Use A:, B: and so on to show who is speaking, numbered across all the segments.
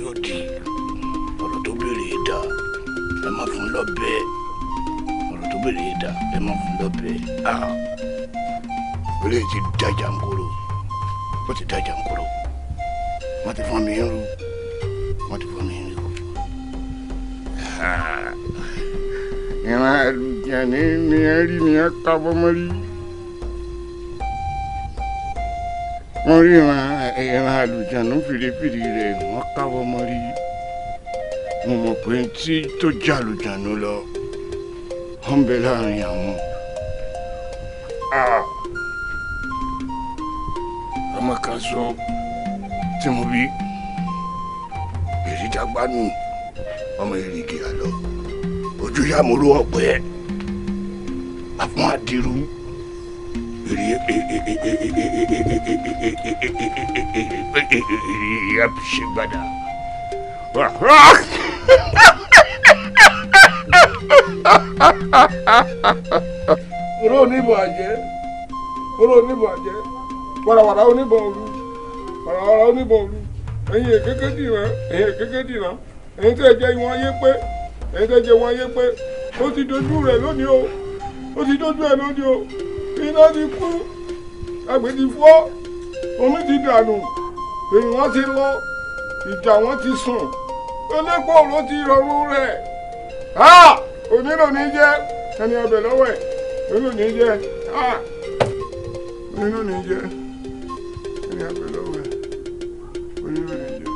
A: yóò di ọ̀rọ̀ tó béèrè dà ẹ má fún lọ́bẹ̀ ọ̀rọ̀ tó béèrè dà ẹ má fún lọ́bẹ̀ ó lè ti dájà ń kóró ó ti dájà ń kóró wọ́n ti fún mi ń rú wọ́n ti fún mi ń rú. Ìran àlùjáde ni ẹ rí ni ẹ ká bọ́mọ́ rí. Wọ́n rí ìran àlùjáde fìrífìrí rẹ̀ wọ́n ká bọ́mọ́ rí. Mo mọ̀ pé tí tó jẹ́ àlùjáde lọ, wọ́n ń bẹ láàrin àwọn. Ọmọ kan sọ tí mo bí èrìjàgbánu ọmọ èrìgì àlọ ojú yá mo rú ọpẹ àfọn àdìrú èrì àṣegbàdà.
B: Oró oníbọn àjẹ́, oró oníbọn àjẹ́, wàràwàrà oníbọn òru, wàràwàrà oníbọn òru, ẹ̀yin èkéké dìran, ẹ̀yin èkéké dìran, ẹ̀yin tẹ́ ẹ jẹ́ ìwọ̀n ayé pé, ẹ̀yin tẹ́ ẹ jẹ́ ìwọ̀n ayé pé, ó ti dojú rẹ̀ lónìí o, ó ti dojú ẹ̀ lónìí o, iná ti kú, àgbè ti fọ́, omi ti dànù, èyí wọ́n ti lọ, ìjà wọn ti sùn, elépo ló ti rọrùn rẹ̀, onílò ní jẹ́ ẹni ọbẹ̀ lọ́wọ́ ẹ̀, onílò ní jẹ́, onílò ní jẹ́ ẹni ọbẹ̀ lọ́wọ́ ẹ̀, onílò ní jẹ́.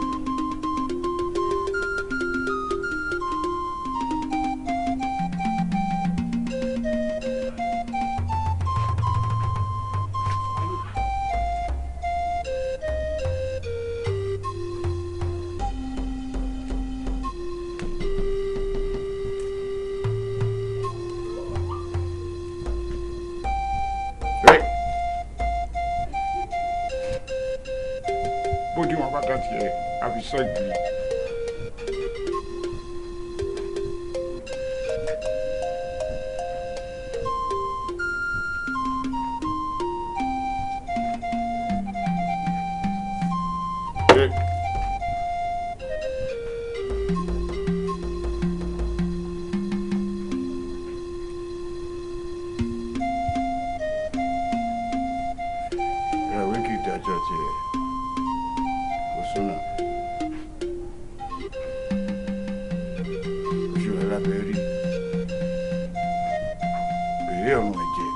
B: Bójú wọn bá dá tiẹ̀ àfi sẹ́gi. Ìyàwó kì í dájọ́ tiẹ̀. Kò súnà. Ojú rẹ̀ lábẹ́ rí. Bèrè ọ̀run ẹ̀jẹ̀.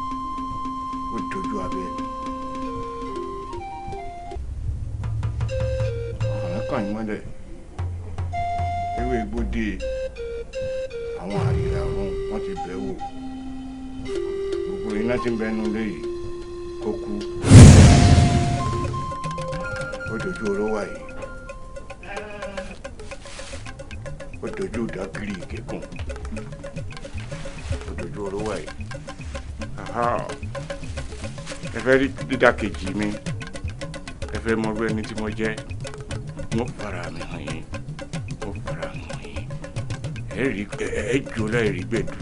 B: Ó dojú abẹ́. Ọ̀nà kàn yín mọ́lẹ̀. Ewé igbó dé. Àwọn àrìrà ọ̀run wọ́n ti bẹ̀ wò. Gbogbo iná tí ń bẹ nínú ilé yìí kó kú. Ó dojú oró wà yìí. Ó dojú ìdágìrì ìkẹ́kùn. Ó dojú oró wà yìí. Ẹ fẹ́ rí dídàkejì mi. Ẹ fẹ́ mọ irú ẹni tí mo jẹ́. Mo fara mi hàn yín. Mo fara mi hàn yín. Ẹ rí ẹ jó láì rí gbẹ̀dù.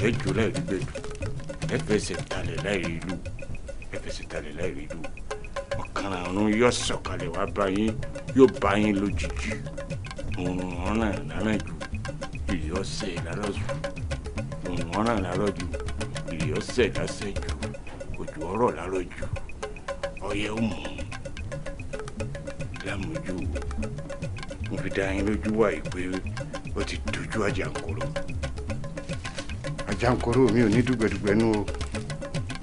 B: Ẹ jó láì rí gbẹ̀dù. Ẹ fẹsẹ̀ talẹ̀ láì rí lù. Ẹ fẹsẹ̀ talẹ̀ láì rí lù. Ọ̀kan àrùn yóò sọ̀kalẹ̀ wá bá yín, yóò bá yín lójijì. Òrùn ọ̀ràn láràn jù, ìrì ọ̀sẹ̀ lárọ̀ jù. Òrùn ọ̀ràn lárọ̀ jù, ìrì ọ̀sẹ̀ lásẹ̀ jù. Òjò ọ̀rọ̀ lárọ̀ jù, ọyẹ́ ó mú lámójú. Mo fi dá yín lójú wà yìí pé ó ti dojú àjàǹkóró. Àjàǹkóró mi ò ní dùgbẹ̀dùgbẹ̀ nú o.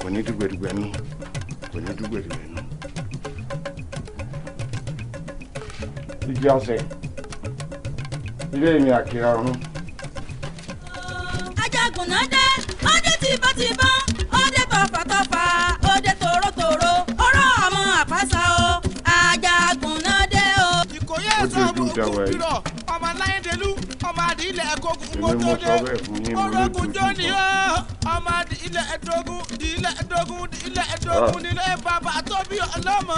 B: Kò ní dùgbẹ̀dùgbẹ̀ nú. Kò ní dùgbẹ̀dùgbẹ̀ nú. Igi ọ̀sẹ̀. Ilé mi àkìrà ọ̀run.
C: Ajagunna dé, ọdẹ tìbọntìbọn, ọdẹ tọfàtọfà, ọdẹ tòrótòró, ọ̀rọ̀ ọmọ àpáṣà o, Ajagunna dé o.
D: Ìkòyí
B: Ó
D: ẹ̀sán
B: dojú
D: ọmọ
B: ìjà
D: ogun
B: wà yìí.
D: kìlọ̀, ọmọ aláìndélú, ọmọ àdìlẹ̀ ẹ̀kọ́gun
B: Èmi mo
D: tó
B: sọ
D: dé.
B: bẹ́ẹ̀ fún yín, mo ló
D: Ológun
B: dojú
D: jó ni
B: ìjà.
D: ó, ọmọ àdìlẹ̀ ẹ̀dógún, dìlẹ̀ ẹ̀dógún, dìlẹ̀ ẹ̀dógún nílé bàbá tó bí ọlọ́mọ.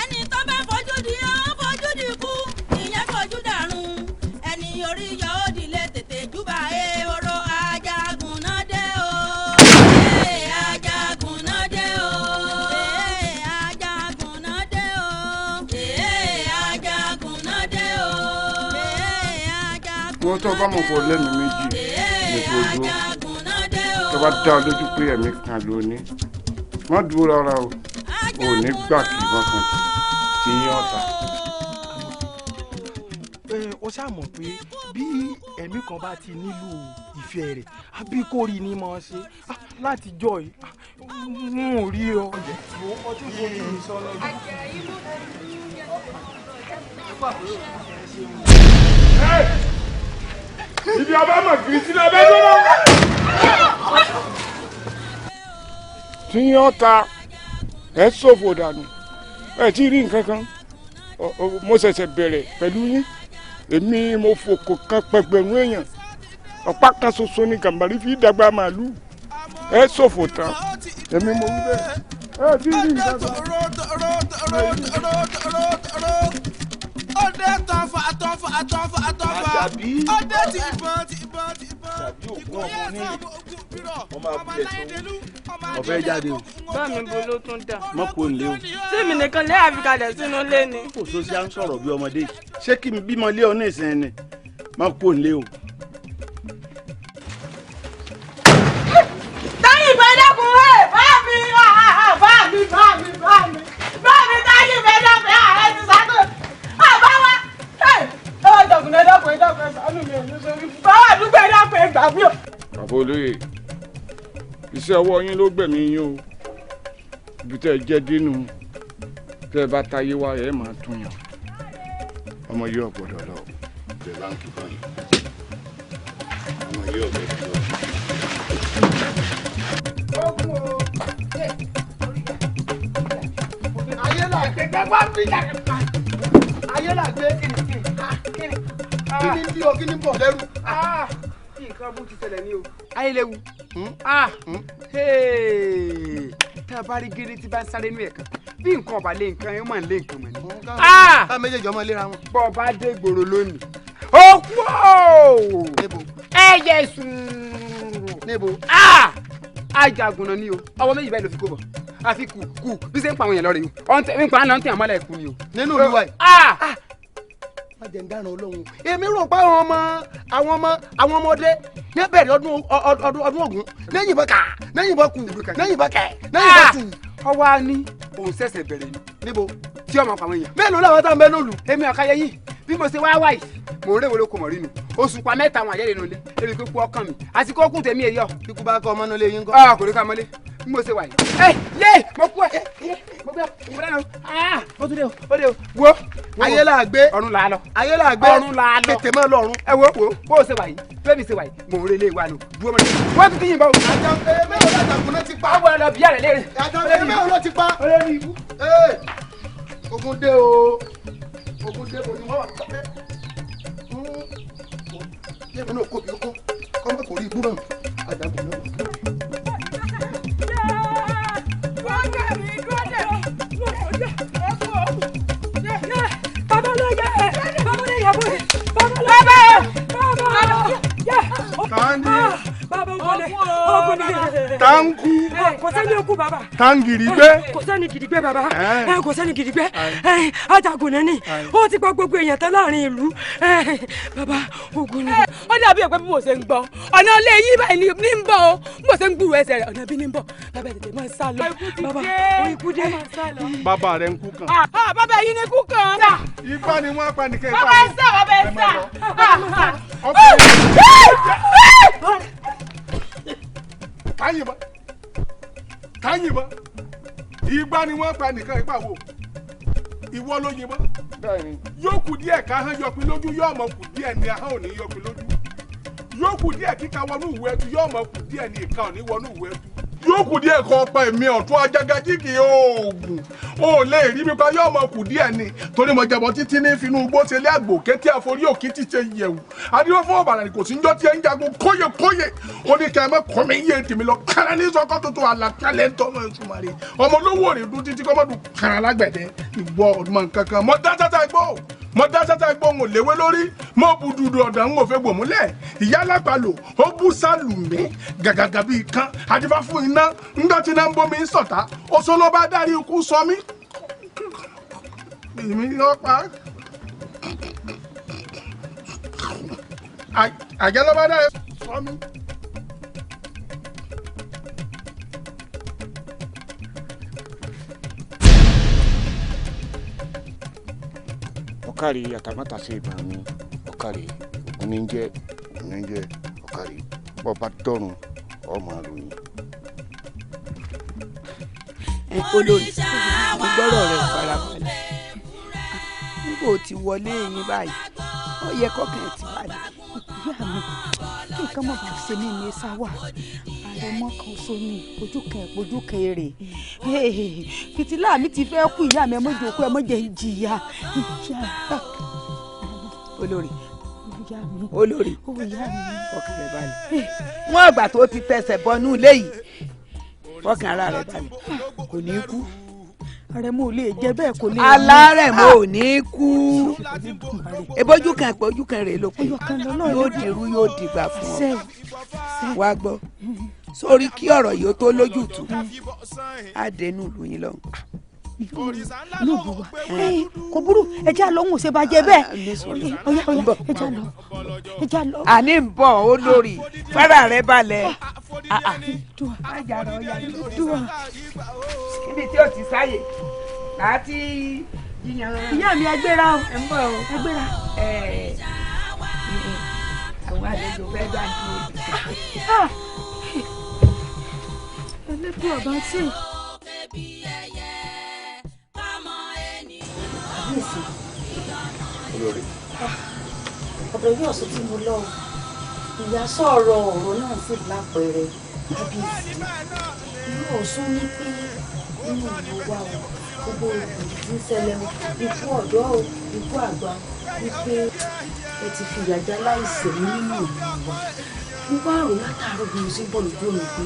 C: Ẹni tó bá fojú di ó fojú di kú, ìyẹn fojú dàrún. Ẹni orí yọ ó dilé tètè júbà ehoro. Ajagunna dé o. Ee, Ajagunna dé o. Ee, Ajagunna dé o. Ee,
A: Ìwọ tó bá mọ̀ pọ̀ lẹ́nu méjì ní kò dúró. Tó bá dá ọ lójú pé ẹ̀mí kan ló ní, má dúró rárá o. Ò ní gbà kí ìbọn kan ti yín ọ̀tá.
E: Ó ṣàmọ̀ pé bí ẹ̀mí kan bá ti nílò ìfẹ́ rẹ̀ àbí kò rí ni mo ṣe láti jọ yìí n ò rí ọ. Ọtí fojú mi sọ́nà.
A: Ibi ọba mọ̀ kiri sílẹ̀ ọbẹ̀ gbọ́dọ̀. Tí yín ọ̀tá ẹ ṣòfò dànù, ẹ ti rí nǹkan kan. Mo ṣẹ̀ṣẹ̀ bẹ̀rẹ̀ pẹ̀lú yín. Èmi mo fòkò kan pẹgbẹ̀rún èèyàn, ọ̀pá kan ṣoṣo ni Gàmbàrí fi dàgbà màálù. Ẹ ṣòfò tán, èmi mo wí bẹ́ẹ̀. Ẹ ti rí nǹkan kan.
D: Ọdẹ tọfà tọfà tọfà tọfà. Ọdẹ ti ìbọn ti ìbọn ti ìbọn. Ìkóyè sábà ogun bírọ̀. Ọmọ aláìdélú.
F: Ọ̀fẹ́ jáde o.
G: Bámi bo ló tún dà.
F: Mọ́ kò ní lé o.
G: Sẹ́mi nìkan lé àfikalẹ̀ sínú ilé ni.
F: Kò so sí à ń sọ̀rọ̀ bí ọmọdé yìí. Ṣé kí n bímọ lé ọ ní ìsìn ni? Mọ́ kò ní lé o.
G: Táyì ìbọn dẹ́kun ẹ̀ bá mi bá mi bá mi bá mi bá mi táyì ìbọn dẹ́kun ẹ̀ ti sátọ̀. Àbá wa ẹ̀ dọ̀kùn ẹ̀ dọ̀kùn ẹ̀ dọ̀kùn ẹ̀ ṣàánú mi ẹ̀ ní sórí. Báwa àdúgbò ẹ̀ dọ̀kùn ẹ̀ gbà mí o.
A: Bàbá olóyè, iṣẹ́ ọwọ́ yín ló gbẹ̀mí yín o. Ibi tẹ́ ẹ jẹ́ dénú, tẹ́ ẹ bá tayé wá ẹ máa tún yàn. Ọmọ yìí ò gbọ́dọ̀ lọ.
F: Bẹ́ẹ̀ báńkì báyìí. Ọmọ yìí ò gbọ́dọ̀ lọ.
E: Ogun o.
H: Ayé là gbé gbẹ́gbẹ́ bí yàrá. Ayé là gbé kíni kíni kíni bí o kíni bọ̀ lẹ́rù.
E: Nǹkan bó ti ṣẹlẹ̀ ní o. Ayéléwu. Tá a bá rí gírí tí bá ń sáré inú ẹ̀ kan bí nǹkan ọba lé nǹkan ẹ̀ máa ń lé nǹkan mọ̀ ni.
H: Ká méjèèjì ọmọ ìlera wọn.
E: Bọ́ ọ bá dé gbòòrò lónìí. Ó kú o. Ẹyẹ sùn.
H: Níbo.
E: Ajagunna ni o. Ọwọ́ méjì báyìí ló fi kó bọ̀. Àfi kù kù bí ṣe ń pa àwọn èèyàn lọ́rẹ̀ o. Ọ̀n pa àná ń tẹ̀ àmọ́lẹ̀ kú ni o.
H: Nínú ìlú wa yìí. Má jẹ́ ń dáràn Ọlọ́run. Èmi rò pé àwọn ọmọ àwọn ọmọ àwọn ọmọdé ní bẹ̀rẹ̀ ọdún ọdún ọdún Ògún lẹ́yìn ìbọn kà lẹ́yìn ìbọn kù lẹ́yìn ìbọn kẹ̀ lẹ́yìn ìbọn tù.
E: Ọwọ́ á ní òun ṣẹ̀ṣẹ̀ bẹ̀rẹ̀ ni.
H: Níbo.
E: Tí ọmọ pa àwọn èèyàn.
H: Mélòó làwọn tá à ń bẹ lólu.
E: Èmi ọ̀ka yẹ yìí bí mo ṣe wá wáyìí mò ń réwòló kò mọ̀ rí nu. Oṣù pa mẹ́ta àwọn àjẹ́lẹ̀ nulẹ̀ ebi kúkú ọkàn mi àsìkò kù tèmi èyí ọ.
H: Kíkú bá kọ́ ọmọ nulẹ̀ yín kọ́.
E: Ọ kò ní ká mọ́lé bí mo ṣe wà yìí. Ẹ yé mo kú ẹ mo gbé mo dáná ah ó tún dé o ó dé o wo.
H: Ayé là gbé.
E: Ọ̀run là á lọ.
H: Ayé là gbé.
E: Ọ̀run là á lọ.
H: Tètè máa lọ ọ̀run.
E: Ẹ wo wo bó o ṣe wà yìí bẹ́ẹ̀ mi ṣe wà yìí mò ń relé wa nù dúró mọ́lẹ̀. Wọ́n tún ti yìnbọn o.
H: Àjàǹkẹ́ mẹ́wàá lájàkùn náà ti pa.
E: Àwọn ẹ̀ lọ bí àrẹ̀ léèrè.
H: Àjàǹkẹ́ mẹ́wàá ló ti pa.
E: Olórí ibú.
H: Ogun dé o. Ogun dé o ni wọ́n wà. Yẹ́mi náà kò bí ó kọ́ kọ́ mọ́ kò rí ibú náà. Àjàǹkẹ́ náà.
A: Tanku.
G: Kò sẹ́ni okú bàbá.
A: Tangiri gbé.
G: Kò sẹ́ni gidi gbé bàbá. Kò sẹ́ni gidi gbé. Ajagunna ni. Ó ti pa gbogbo èèyàn tán láàrin ìlú. Bàbá ogun ni.
C: Ó dàbí ẹ̀pẹ́ bí mo ṣe ń gbọ́. Ọ̀nà ilé yìí báyìí ní ń bọ̀ o. Bí mo ṣe ń gbúrò ẹsẹ̀ rẹ̀ ọ̀nà bí ní ń bọ̀. Bàbá tètè máa sá lọ. Bàbá ikú dé.
A: Bàbá rẹ̀ ń kú kan.
C: Bàbá yìí ní kú kan.
A: Ifá ni wọ́n pa nìkan.
C: Bàbá ẹ sá, bàbá ẹ sá.
A: Káyìnbọn káyìnbọn ìgbà ni wọ́n pa nìkan ìgbà wo ìwọ ló yìnbọn yóò kù díẹ̀ ká hán yọpin lójú yóò mọ kù díẹ̀ ní ahọ́n ò ní yọpin lójú yóò kù díẹ̀ kíka wọnú ìwé ẹtu yóò mọ kù díẹ̀ ní ìka ò ní wọnú ìwé ẹtu yóò kù díẹ̀ kọ́ ọ̀pá ẹ̀mí ọ̀tún ajágajì oògùn o lè rí mi pa yóò mọ kù díẹ̀ ni torí mo jẹ̀bọ̀ títí ní finú igbó ṣe lé àgbò kété àforí òkì ti ṣe yẹ̀wù adúlọ́ fún ọ̀bàrà kò sí njọ́ tí ẹ ń jagun kóyè kóyè ó ní kẹ́ ẹ mọ́ kọ́ mi yé tèmi lọ kára ní sọ́kọ́ tuntun àlàkalẹ̀ ń tọ́mọ Èṣùmàrè ọmọ olówó rè dún títí kọ́mọ́dún kára lágbẹ̀dẹ ìwọ ọmọ nǹkan kan mọ dá sátá gbọ́ mo dá sátá gbọ́ ń léwé lórí mo bu dúdú ọ̀dà ń òfé gbòmúlẹ̀ ìyá alápàlò ó bú sálùmí gàgàgà bíi kan àdìbá fún iná ńgbà tí iná ń bomi ń sọ̀tá oṣó ló bá dárí ikú sọ mí èmi ló pa. Àjẹ́ ló bá dá sọ mí.
B: Ọ̀kàrí àtàmátàsé ìbọn mi, ọ̀kàrí ògùn ní jẹ́, ògùn ní jẹ́, ọ̀kàrí bọ́ba dọ́run ọmọ àròyìn.
I: Olórí, mo gbọ́rọ̀ rẹ̀ farabalẹ̀. Nígbà ó ti wọlé yín báyìí, ó yẹ kọ́kàn ẹ̀ ti balẹ̀.
J: Ìyá mi, kí nǹkan mọ̀ bá ṣe mí ní sáwà. Àrẹ̀mọ kan so ní ojú kan ẹ̀ ojú kan èrè. Fìtílà mi ti fẹ́ kú, ìyá mi, ẹ mọ̀ jòkó, ẹ mọ̀ jẹ́ ń jìyà.
I: Olórí, olórí, ọkàn rẹ̀ balẹ̀. Wọ́n àgbà tó ti tẹsẹ̀ bọnú ilé yìí, fọkàn ara rẹ̀ balẹ̀, kò ní kú.
J: Àrẹ̀mọ ò lè jẹ bẹ́ẹ̀, kò lè.
I: Alárẹ̀mọ ò ní kú. Ebójú kan ìpọ́jú kan rèé ló pé yóò dìrú, yóò dìgbà fún ọ. Wá gbọ́, sórí kí ọ̀rọ̀ yìí ó tó lójútùú, á dénú ìlú yín lọ́hùn.
J: Lóògùn wa kò burú, ẹja lọ, ń wò ṣe bá jẹ bẹ́ẹ̀. Ọ̀yá ọ̀yá, ẹja lọ, ẹja lọ.
I: Àní ń bọ̀, olórí, fara rẹ balẹ̀. Níbi tí o ti sáyè láti yíyan.
J: Ìyá mi, ẹ gbéra o,
I: ẹ ń bọ̀ o,
J: ẹ gbéra.
I: Àwọn àlejò fẹ́ dá dúró.
J: Ẹlẹ́dùn ọ̀bá sí.
K: Olórí.
J: Ọ̀dọ̀ yóò sọ tí mo lọ, ìyá sọ̀rọ̀, ọ̀rọ̀ náà sì lápẹẹrẹ. Kábíyèsí, ìlú Ọ̀ṣun ní pé nínú ìlú wa o, gbogbo ìdí tí ń ṣẹlẹ̀ o, ikú ọ̀dọ́ o, ikú àgbà, wípé ẹ ti fi ìyà jẹ aláìṣẹ̀ nínú ìlú wa. Mo wá rò látàárọ̀ bí mo ṣe ń bọ̀ lójú ọ̀nà pé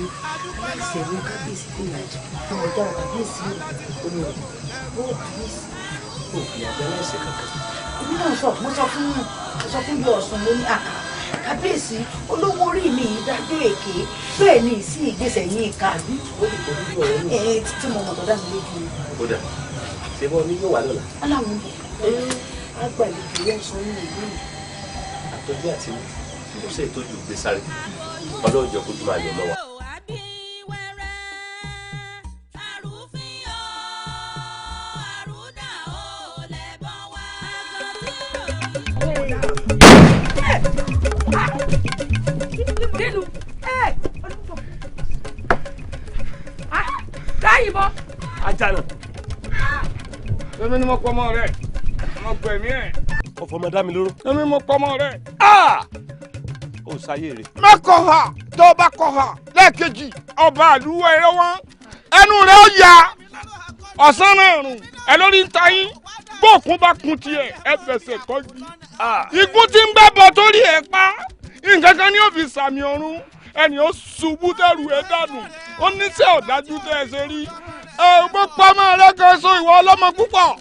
J: aláìṣẹ̀ ló kábíyèsí fi ìyà jẹ. Ọ̀dà kábíyèsí, olórí, ó kábíyèsí.
K: Kò fi ìyà jẹ aláìṣẹ̀ kankan.
J: Èmi náà sọ, mo sọ fún bí Ọ̀ṣun, mo ní àkà kábíyèsí, olówó orí mi yìí dájú èké, bẹ́ẹ̀ ni sí ìgbésẹ̀ yín ká ẹ tí mo mọ̀ tó dá mi lójú.
K: Ó dà, ṣé bọ́ ní yóò wà lọ́la.
J: Aláwọn ń bọ̀, agbàlejò yẹn sọ ní ìlú yìí.
K: Àtọ́jú àti kò sí ìtọ́jú gbé sáré, Ọlọ́run jọ kójú máa yọ mọ́ wa.
G: Nínú ẹ dáyìnbọn.
K: Ajá náà.
B: Èmi ni mo pọ ọmọ rẹ, mo gbẹ̀mí ẹ̀.
K: Ọ̀fọ̀ ọmọ dá mi lóró.
B: Èmi mo pọ ọmọ rẹ.
K: Ó sáyé rè.
B: Má kọ̀ hà, tó o bá kọ̀ hà lẹ́ẹ̀kejì, ọba àlúwẹ̀ ẹ̀rọ wọn ẹnu rẹ̀ ó ya ọ̀sán náà rùn ẹ lórí ń ta yín. Bókun bá kun tiẹ̀, ẹ fẹsẹ̀ kọ́jú. Igun tí ń gbẹ́bọ̀ torí ẹ̀ pa nǹkan kan ní ó fi sàmì ọ̀run, ẹni ó ṣubú tẹ̀rù ẹ̀ dànù, ó níṣẹ́ ọ̀dájú tẹ́ ẹ ṣe rí. Ẹ bó pamọ́ rẹ kan so, ìwọ ọlọ́mọ púpọ̀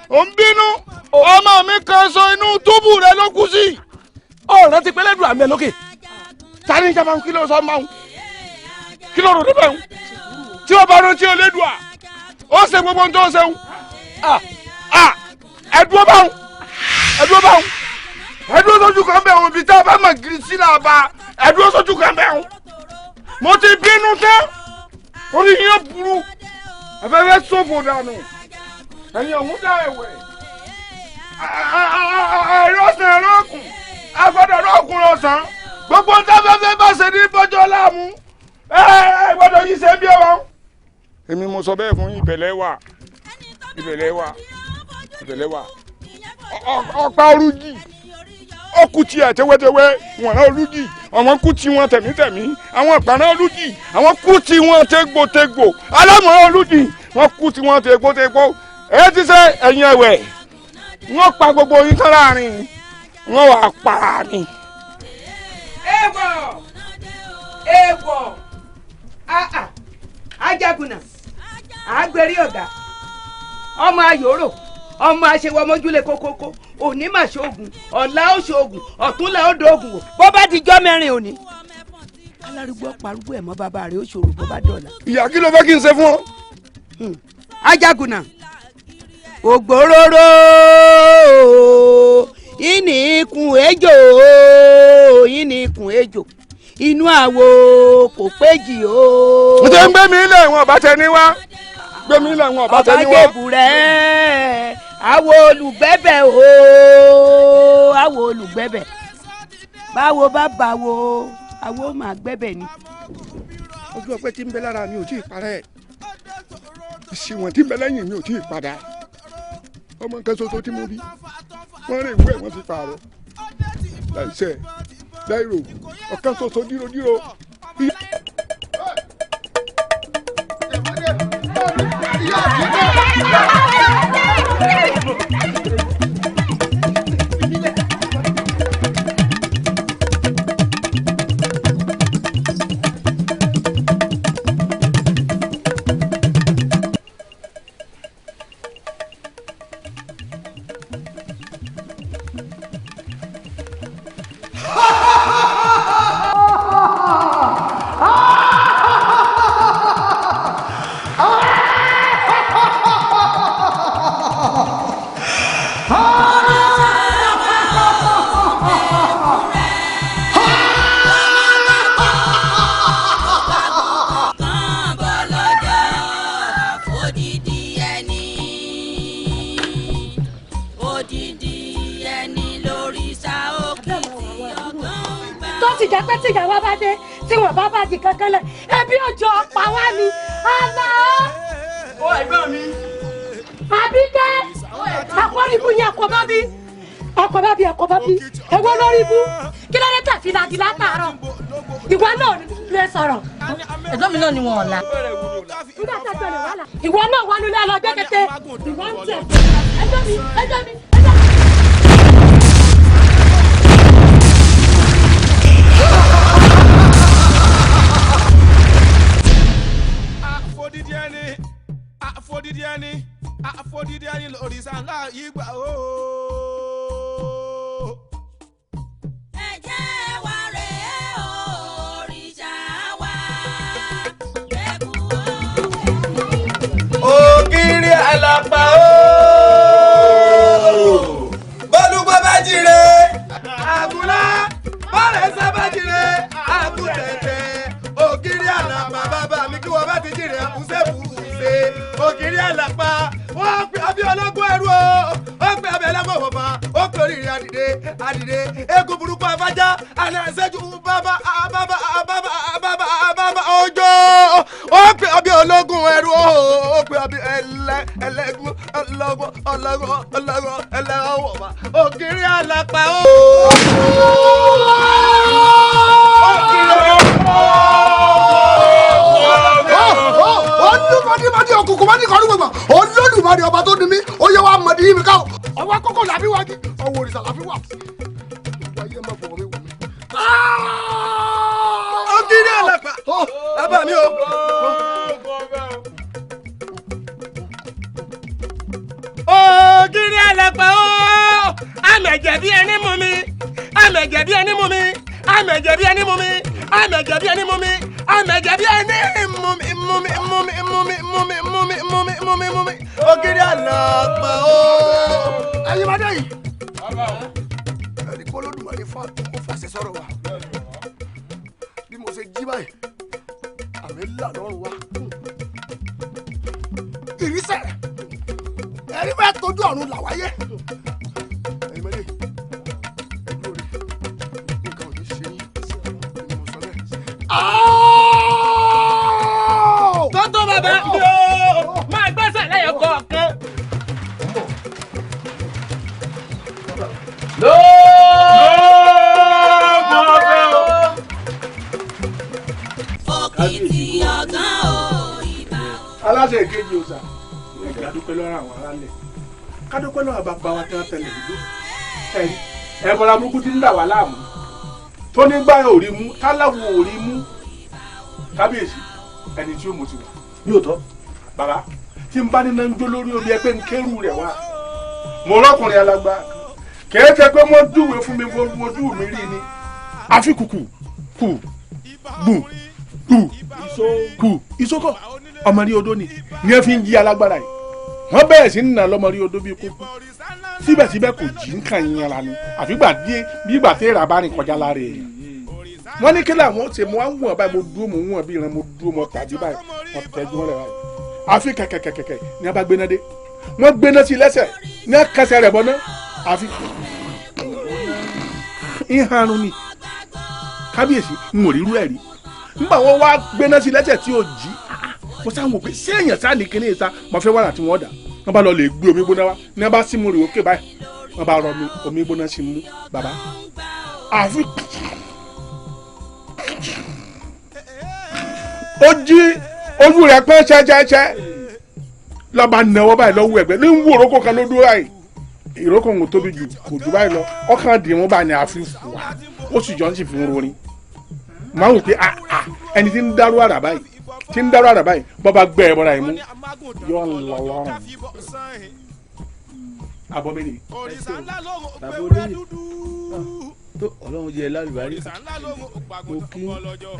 B: ò ń bínú, ọmọ mi kan so, inú túbú rẹ ló kú sí.
K: Ọ̀rọ̀ ti pẹ́lẹ́ dùn àmì ẹ̀ lókè.
B: Tani ìjàmbá, kí ló sọ máa ń kí ló rò níbẹ̀ ń tí ó bá rántí Elédùà, ó ṣe gbogbo ohun tó ṣe ń ẹdúró báwọn, ẹdúró báwọn, ẹdúró sójú kan bẹ́ẹ̀ wọn, ibi tá a bá mọ̀ gírí sí là bá ẹdúró sójú kan bẹ́ẹ̀ wọn. Mo ti bínú tán, orí yín ó burú, ẹ̀fẹ̀fẹ̀ ṣòfò dànù, ẹ̀yin ọ̀hún dá ẹ̀wẹ̀ ẹ̀rọ ọ̀sán, ẹ̀rọ ọ̀kùn agbọ́dọ̀ ẹ̀rọ ọ̀kùn ọ̀sán, gbogbo ń táfẹ́fẹ́ bá ṣe ní bọ́jọ́ láàmú, ẹ gbọ́dọ̀ yìí ṣe bí ọ̀rọ̀. Èmi mo sọ bẹ́ẹ̀ fún yín, ìbẹ̀lẹ̀ wà, ìbẹ̀lẹ̀ wà, ìbẹ̀lẹ̀ wà. Ọ̀pá orújì ó kú tiẹ̀ tewétewé, wọn náà olújì, àwọn kú tí wọn tẹ̀mítẹ̀mí, àwọn ìpàrọ̀ olújì, àwọn kú tí wọn tégbòtégbò, alámọ̀ràn olújì, wọn kú tí wọn tégbòtégbò. Èyí ti ṣe ẹ̀yìn ẹ̀wẹ̀, wọ́n pa gbogbo yín tán láàrin, wọ́n wà para mi.
I: Èèwọ̀, èèwọ̀, ajagunà àgbèrè ọ̀gá, ọmọ ayòrò, ọmọ aṣèwọmọjúlẹ kókókó, òní mà ṣoògùn, ọ̀la ó ṣoògùn, ọ̀túnla ó dóògùn wò, bó bá di jọ́ mẹ́rin òní. Alárúgbó parúgbó ẹ̀ mọ́ bàbá rẹ̀ ó ṣòro bó bá dọ̀la.
B: Ìyá, kí ló fẹ́ kí n ṣe fún ọ?
I: Ajagunà ògbóróró Ìní ikùn ejò, ìní ikùn ejò, inú àwo kò péjì o.
A: Mo ti ń gbé mi ilé ìwọ̀n ọba tẹ ní wá. Gbé mi ilé ìwọ̀n ọba tẹ ní wá.
I: Ọba jèbù rẹ̀, àwo olùgbẹ́bẹ̀ o, àwo olùgbẹ́bẹ̀. Báwo bá báwo, àwo máa gbẹ́bẹ̀ ni.
A: Ojú ọpẹ́ tí ń bẹ lára mi ò tí ì parẹ́. Ìṣìwọ̀n tí ń bẹ lẹ́yìn mi ò tí ì padà. Ọmọ nǹkan ṣoṣo tí mo bí, wọ́n rìn ìwé wọ́n fi pààrọ̀. Láìṣẹ̀, láìrò, ọ̀kan ṣoṣo dírodíro.
G: Kankan lẹ ẹbí òjò ọ̀pá wá ni àlá.
E: Ó ẹ̀gbọ́n mi.
G: Àbíkẹ́ àkọ́rìbù yẹn ẹ̀kọ́ bá bí ẹ̀kọ́ bá bí ẹ̀kọ́ bá bí ẹ̀wọ́ lórí ibú kí ló dé tẹ̀ fi lagi látàárọ̀ ìwọ náà lè sọ̀rọ̀.
C: Ẹ̀gbọ́n mi náà ni wọn ò la.
G: Nígbà tá a jọ lè wà lá. Ìwọ náà wà nílé lọ gbé kété ìwọ ń tẹ̀ ẹjọ́ mi ẹjọ́ mi.
D: Àfodídí ẹni lòrìṣà ńlá ìgbà ooo.
C: Ẹ jẹ́ wa rèé òrìṣà wa.
D: Ògiri àlàpà ooo. Bọ́lúgbọ́ bá jire. Àgùnlá bọ́lẹ̀ sábà jire. Àgùntẹ̀tẹ̀. Ògiri àlàpà bàbá mi kí wọ́n bá ti jire àbúṣebùṣe. Ògiri àlàpà wọ́n pe abẹ́ ọlọ́gbọ́n ẹrú o, ó pe abẹ́ ẹlẹ́gbọ̀n bàbá, ó pe oríire àdìde àdìde, eégún burúkú afájá, àná ìṣẹ́jú bàbá bàbá bàbá bàbá bàbá ọjọ́, ó pe abẹ́ ọlọ́gùn ẹrú o, ó pe abẹ́ ẹlẹ́gùn ọlọ́gbọ́n ọlọ́gbọ́n ọlọ́gbọ́n ẹlẹ́wọ̀n bàbá, ògiri àlàpà o. Ògiri àlàpà o.
H: Olùmọ̀dé òkùnkùn mọ́ni kọ́ni gbogbo Olódùmarè ọba tó ní mí ó yẹ wá mọ̀dé yìí mi ká ọwọ́ akókò làbí wájú ọwọ́ òrìṣà làbí wà. Gbogbo ayé má fọwọ́ mi wò mí.
D: Ògiri àlàpà bàbá mi o. Ògiri àlàpà o, àmẹ̀jẹ̀ bí ẹni mú mi, àmẹ̀jẹ̀ bí ẹni mú mi, àmẹ̀jẹ̀ bí ẹni mú mi, àmẹ̀jẹ̀ bí ẹni mú mi, àmẹ̀jẹ̀ bí ẹni mú mi mú mi mú mi mú mi mú mi mú mi mú mi mú mi mú mi. Ògiri àlàpà o.
H: Ẹyin máa dé yìí. Ẹni kó Olódùmarè fà ó fàṣẹ sọ̀rọ̀ wa. Bí mo ṣe jí báyìí, àmì ńlá lọ́rùn wa. Ìrísẹ̀ ẹni fẹ́ tójú ọ̀run là wáyé. Ẹyin máa dé yìí. Ẹ dúró rí. Nǹkan ò ní ṣe yín. Ni mo sọ bẹ́ẹ̀.
E: Tọ́tọ́ bàbá mi o, máa gbẹ́sẹ̀ lẹ́yọ̀ kọ̀ọ̀kan.
B: Lóògùn ọbẹ̀ o.
C: Òkìtì ọ̀gán o ìbà o.
L: Aláṣẹ ìkejì ọ̀sà, ẹ̀ka dúpẹ́ lọ́rọ̀ àwọn aráàlẹ̀. Ká dúpẹ́ lọ́rọ̀ bàbá wa tí wọ́n tẹ̀lé ìlú. Ẹ̀bọ̀ra burúkú ti ń dà wá láàmú. Tó ní gbá ò rí mú, táláwo ò rí mú. Kábíyèsí, ẹni tí ó mú ti wà. Yóò tọ́, bàbá, tí n bá ní náà ń jó lórí omi ẹ pé ń kérù rẹ̀ wá. Mo rọ́kùnrin alágbá. Kìí ṣe pé wọ́n júwe fún mi ojú mi rí ni. Àfi kùkù kù gbù gbù kù ìsókọ̀ ọmọ rí odó ni ní ẹ fi ń jí alágbára yìí. Wọ́n bẹ̀rẹ̀ sí ń nà lọ́mọ rí odó bíi kúkú. Síbẹ̀síbẹ̀ kò jí nǹkan yẹn la ni àfìgbà bí ìgbà tí èrà bá rìn kọjá lára èèyàn. Wọ́n ní kí làwọn ṣe, mo wá ń wọ̀n báyìí, mo dúró, mo ń wọ̀n bí ìran, mo dúró, mo tàbí báyìí, mo tẹ́jú mọ́lẹ̀ báyìí. Àfi kẹ̀kẹ̀kẹ̀kẹ̀ ní a bá gbéná dé, wọ́n gbéná sí lẹ́sẹ̀ ní a kẹsẹ̀ rẹ̀ bọ́ná, àfi ìharun ni. Kábíyèsí n ò rírú ẹ̀ rí. Nígbà wọ́n wá gbéná sí lẹ́sẹ̀ tí ò jí, mo sá wò pé ṣé èèyàn sá ní kíní ìta mo fẹ́ wàrà tí wọ́n dà. Wọ́n bá lọ lè gbé omi gbóná wá ní wọ́n bá sí mu rè ókè báyìí, wọ́n bá rọ omi gbóná sí mu bàbá. Àfi ó jí ojú rẹ̀ pẹ́ ṣẹ́ṣẹ́ṣẹ́ lọ́ba náwó báyìí lọ́wọ́ ẹ̀gbẹ́ ní wú òrókò kan ló dúró báyìí. Ìrókò ń tóbi jù kò jù báyìí lọ, ọkàn dì mú báyìí ní àfi fùwà ó sì jọ ń sì fi ń rorin. Màá wò pé ẹni tí ń dárú àrà báyìí, tí ń dárú àrà báyìí, bọ́ bá gbẹ́ ẹ bọ́ra ẹ̀ mú yọ ń lọ lọ́rùn. Àbọ̀ mi nìyí.
F: Bàbá olóyè tó Ọlọ́run jẹ́ lálùbárí, mo kí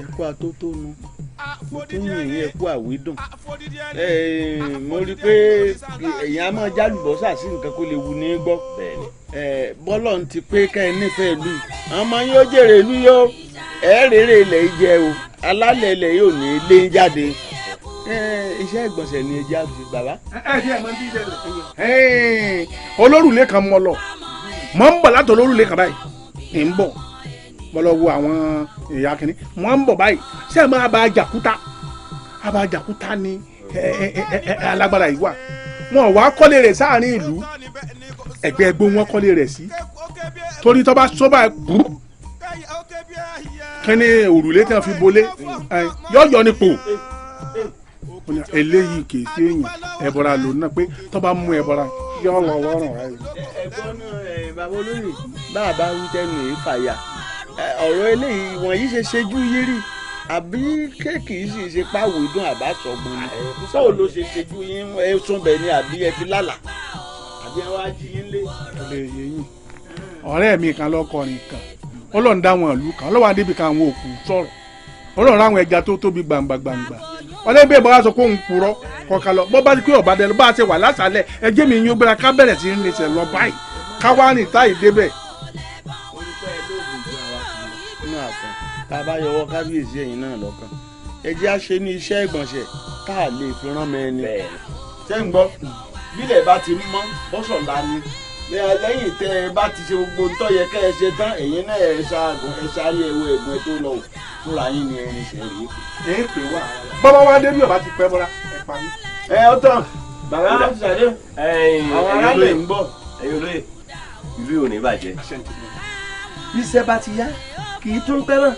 F: ẹ̀kú atótónu, mo tún yìn yín ẹ̀kú àwídùn. Mo rí i pé èèyàn á máa jálùbọ́sà sí nǹkan kó lè wù ní gbọ́. Bọ́lọ̀ ń ti pé ká ẹ nífẹ̀ẹ́ ìlú yìí, àwọn ọmọ yóò jèrè ìlú yóò ẹ̀ rèrè ilẹ̀ yìí jẹ o, alálẹ̀ ilẹ̀ yóò ní lé ń jáde. Iṣẹ́ ìgbọ̀nsẹ̀ ni ẹja fi bàbá.
L: Ẹ olórùlé kan mọ lọ, mọ ń bọ̀ látọ̀ olórùlé kan báyìí ń bọ̀, mo lọ wo àwọn ìyá kìnní, mo ń bọ̀ báyìí. Ṣé ẹ máa bá jàkúta? Àbá jàkúta ni alágbára yìí wà. Wọn wá kọ́lé rẹ̀ sáàrin ìlú, ẹ̀gbẹ́ ẹgbẹ́ wọn kọ́lé rẹ̀ sí, torí tó bá sọ́bà kú kíní òrùlé tí wọn fi bolé yọ̀yọ̀ ni pò. Eléyìí kì í ṣe èèyàn, ẹ̀bọra lòun náà pé tó bá mú ẹ̀bọra yọ̀ lọ lọ́rùn rẹ̀.
F: Ẹ̀gbọ́n náà bàbá olóyè bá a bá wí tẹnu èé fàyà, ọ̀rọ̀ eléyìí wọ̀nyí ṣe ṣejú yírí àbí kéèkì sì ṣe páwò ìdún àbá sọ̀gbọ̀n ni báwo ló ṣe ṣejú yín? Ẹ sún bẹ̀ ni àbí ẹ fi lálà àbí ẹ wá jí yín lé.
L: Ọ̀rẹ́ mi kan lọ́kọrin kan, Ọlọ́run dá wọn ìlú kan, Ọlọ́run adébí kan àwọn òkú sọ̀rọ̀, Ọlọ́run ráwọn ẹja tó tóbi gbàǹgbà gbàǹgbà. Ọlọ́run bẹ́ẹ̀ bá sọ pé òun purọ́ kọ̀ọ̀kan lọ, bọ́ bá ti pé ọ̀bá dẹnu bá a ṣe wà lásàlẹ̀ ẹjẹ́ mi yín ó gbéra ká bẹ̀rẹ̀ sí ní ṣe lọ báyìí ká wá rìn táyì débẹ̀.
F: Tá a bá yọwọ́ kábíyèsí ẹ̀yin náà lọ́kàn, ẹ jẹ́ á ṣe ní iṣẹ́ ìgbọ̀nsẹ̀ tá a lè fi rán mọ́ ẹni. Ṣé ń gbọ́ bílẹ̀ bá ti mọ́ bọ́sọ̀lá ni lẹ́yìn tẹ́ ẹ bá ti ṣe gbogbo ntọ́ yẹ kẹ́ ẹ ṣe tán, ẹ̀yin náà ẹ ṣaagun ẹ sáré ẹwọ ẹ̀gbọ́n ẹ tó lọ wò fúnra yín ni ẹrin ṣe rí.
L: Ẹ ń pè wá bọ́bá wá dé bí ọba ti pẹ́ bọ́lá ẹ pa mí.
F: Ẹ ọ tán bàbá ti ṣàdé àwọn aráàlú ń bọ̀.
K: Ẹ̀yin olóyè ìlú yóò ní bàjẹ́. Iṣẹ́ bá ti yá kì í tún pẹ́ mọ́.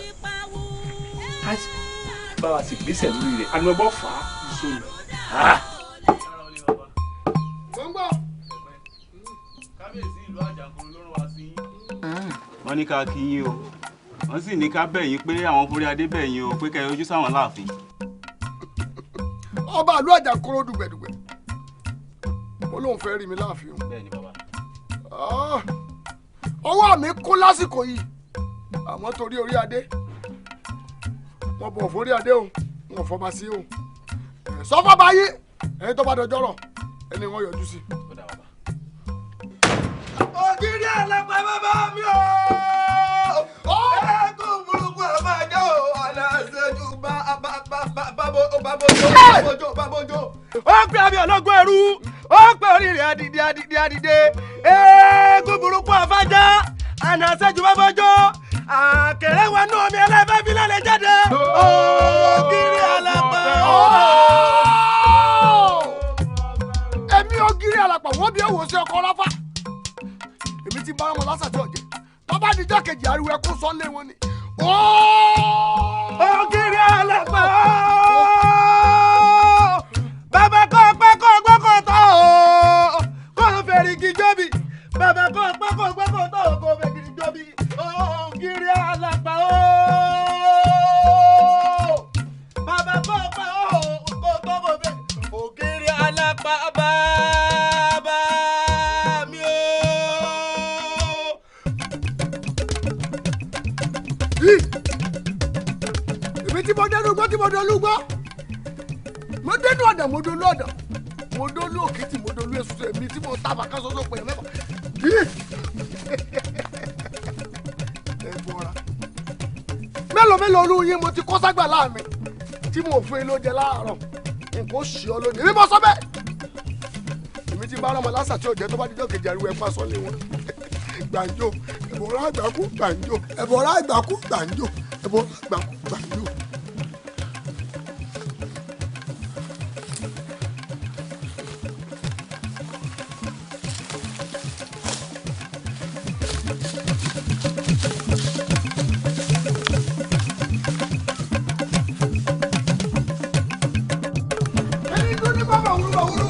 K: Bá wa sì gbèsè lórí rẹ̀.
L: Àná bọ́ fà á ìṣòro.
M: Kábíyèsí ìlú Àjàǹkóró ló rán wa sí yín. Wọ́n ní ká kí yín o, wọ́n sì ní ká bẹ̀ yín pé àwọn forí adé bẹ̀ yín o pé kẹ́ ẹ ojú sáwọn láàfin.
H: Ọba ìlú Àjàǹkóró dùgbẹ̀dùgbẹ̀ ó lóun fẹ́ rí mi láàfin o.
M: Bẹ́ẹ̀ni bàbá.
H: Ọwọ́ mi kún lásìkò yìí, àmọ́ torí orí adé wọn bọ̀ forí adé o, wọn fọba sí o, sọfọba yìí ẹni tó bá dọjọ́ rọ̀ ẹni wọn yọjú sí.
D: Ògiri àlàpà bàbá mi o, ẹ̀ẹ́dùn burúkú àbájọ aláṣẹ́jú bábójó bábójó. Ó pè àmì ọlọ́gbọ́n ẹrú, ó pè oríire àdìdì àdìdì àdìdè, ẹ̀ẹ́dùn burúkú àfájá ànàṣẹ́jú bábójó, àkèrè wọnú omi ẹlẹ́fẹ́ fi lálẹ́ jáde. Ògiri àlàpà.
H: Èmi ògiri àlàpà wọ́n bí òwò sí ọkọ̀ ráfà, èmi ti bá wọn lásàtì ọ̀jẹ̀ tọ́ba níjọ́ kejì ariwo ẹkún sọ́lé wọn ni.
D: Ògiri àlàpà bàbá kọ́ pẹ́ kọ́ gbọ́kọ̀ tọ́ o kó fèrègì jọ́bì, bàbá kọ́ pẹ́ kọ́ gbọ́kọ̀ tọ́ o kó fèrègì jọ́bì. Ògiri àlàpà bàbá kọ́ pẹ́ o kó tọ́ kó fèrègì. Ògiri àlàpà bàbá mi o.
H: Èmi tí mo dẹnu gbọ́ tí mo dolú gbọ́, mo dẹnu ọ̀dà mo dolú ọ̀dà, mo dolú òkìtì mo dolú èsùsù, èmi tí mo ta bàkà sọ́sọ́ pè é mẹ́fà. Ẹ bọ́ra. Mélòó mélòó olú yín mo ti kó ságbà láàmì tí mo fún yín lóúnjẹ láàárọ̀, nǹkan ó ṣì ọ lónìí. Èmi bọ́ sọ́bẹ̀. Èmi ti bá ọmọ lásà tí ò jẹ́ tó bá dídọ́ kejì ariwo ẹ̀fọ́ aṣọ lé wọn. Gbàǹjo, ẹ̀bọ̀rọ̀ àgbàkú gbàǹjo, ẹ̀bọ̀rọ̀ àgbàkú gbàǹjo, ẹ̀bọ̀rọ̀ àgbàkú gbàǹjo. Ẹni dún ní bàbá wúrú bá wúrú.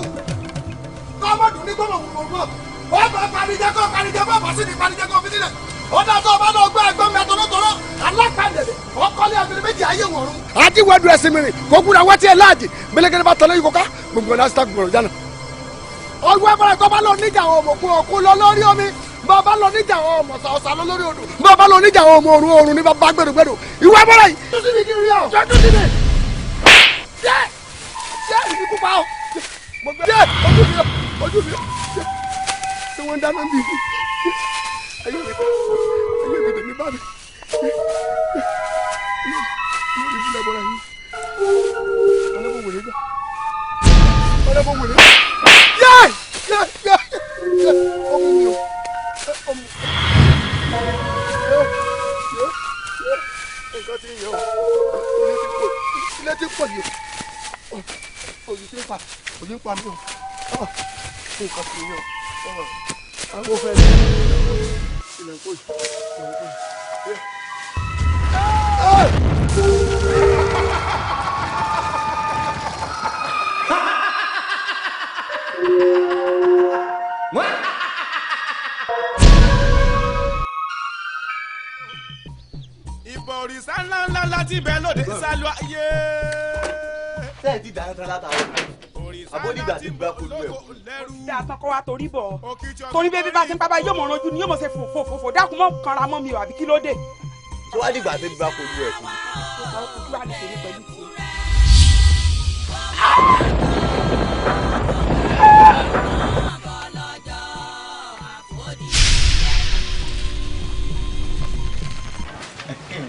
H: Kọ́mọ̀dún ní gbọ́mọ̀ wúrú wúrú. Ó bá panijẹ́ kó panijẹ́ bá bá sí ní panijẹ́ kó fi sílẹ̀. Ó dá tó o bá lọ gbọ́ ẹgbẹ́ mẹ́tọ́ lótòrò. Alápàdé ọkọlé abiri méjì ayé wọ̀run. Ajíwẹ́dù ẹ̀sìn mìíràn kò gbúdọ̀ wá tiẹ̀ láàjì. Mẹlẹ́kẹ́ni bá tọ́lé yìí kọ́ká gbogbo ẹ̀ lásìkò gbọ̀rọ̀ jánà. Ọgbọ́n ẹ̀bọ̀rẹ̀ tó bá lọ níjà àwọn ọmọ òkun òkun lọ lórí omi. Bàbá lọ níjà àwọn ọmọ ọ̀sà lọ lórí odò. Bàbá lọ níjà àwọn ọmọ òrùn òrùn ní bàbá gbèrúgbèrú. Ìwọ ẹ̀bọ̀rẹ̀ yìí. Tún síbi kí n rí ọ. Tún síbi. Jẹ́ jẹ́ ìdíkú pa ọ́. Mo gbé jẹ́ ojú mi ojú mi. Ṣé wọ́n ń dáná bí? Ayé mi ayé mi tèmi bá mi. Lórí ìbílẹ̀ bọ́ra yìí. Ọlọ́bọ̀ wèrè gbà. Ọlọ́bọ̀ wèrè. Yé! Yé! Yé! Yé! Ọmọ mi o. Ọmọ mi. Yé! Yé! Yé! Nǹkan ti ń yẹ o. Ilé ti pọ̀ yìí o. Òyì ti ń pa. Òyì ń pa mí o. Nǹkan ti ń yẹ o. Àwọn fẹ́ mi. Ilẹ̀ ń pò yìí. Ilẹ̀ ń pò yìí.
D: Ìbọn òrìṣà ńlá ńlá láti bẹ lóde sálú ayé.
N: Sẹ́ẹ̀ ti dáná tán látàárọ̀ abódìgbà ti gba kojú ẹ̀ kú.
G: Dáa tán kọ́ wa torí bọ̀ torí bébí bá ti ń pápá yóò mọ̀ ọ́njú ni yóò mọ̀ ṣe fòfòfò dákun mọ́ kanra mọ́ mi o àbí kí ló dé.
N: Tó wá dìgbà tó gba kojú ẹ̀ kú.
G: Ojú wa lè tèmi pẹ̀lú tiẹ̀.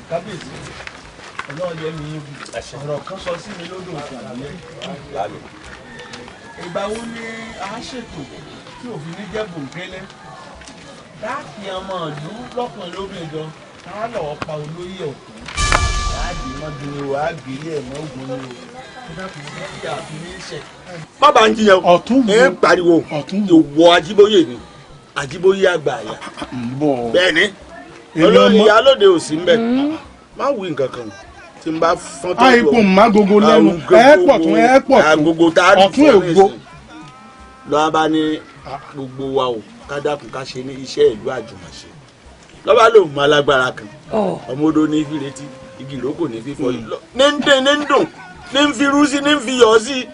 F: Kábíyèsí, ọlọ́run yẹ mi yín ọ̀rọ̀ kan sọ sí mi lódò òkè àlẹ́. Ìgbà wo ni a ṣètò tí òfin ní jẹ́ bòńkẹ́lẹ́ láti ọmọ ìlú lọ́kùnrin lóbìnrin gan ká lọ́ọ́ pa olóyè ọ̀tún láàdì mọ́gi ni o àgbélé ẹ̀ mọ́ ògùn ni o kí àfi ní ṣe.
N: Má bàa ń jiyàn
L: ọ̀tún
N: ẹ ń pariwo ìwọ Ajíbóyè ni Ajíbóyè àgbà àyà bẹ́ẹ̀ ni olóyè ìyálóde ò sí mbẹ má wí nǹkan kan tí n bá fọ́n tó lọ.
L: Àìkú magogo lẹ́nu ẹ pọ̀ tún ẹ pọ̀ tún ọ̀tún ègbò.
N: Lọ́wọ́ bá ní gbogbo wa o ká dákun ká ṣe ní iṣẹ́ ìlú àjùmọ̀ṣe lọ́ba lòun mọ alágbára kan ọmọ odò ní fìrètí igi ìrókò ní fífọ́ ní ń dín ní ń dùn ní ń fi rú sí ní ń fi yọ̀ sí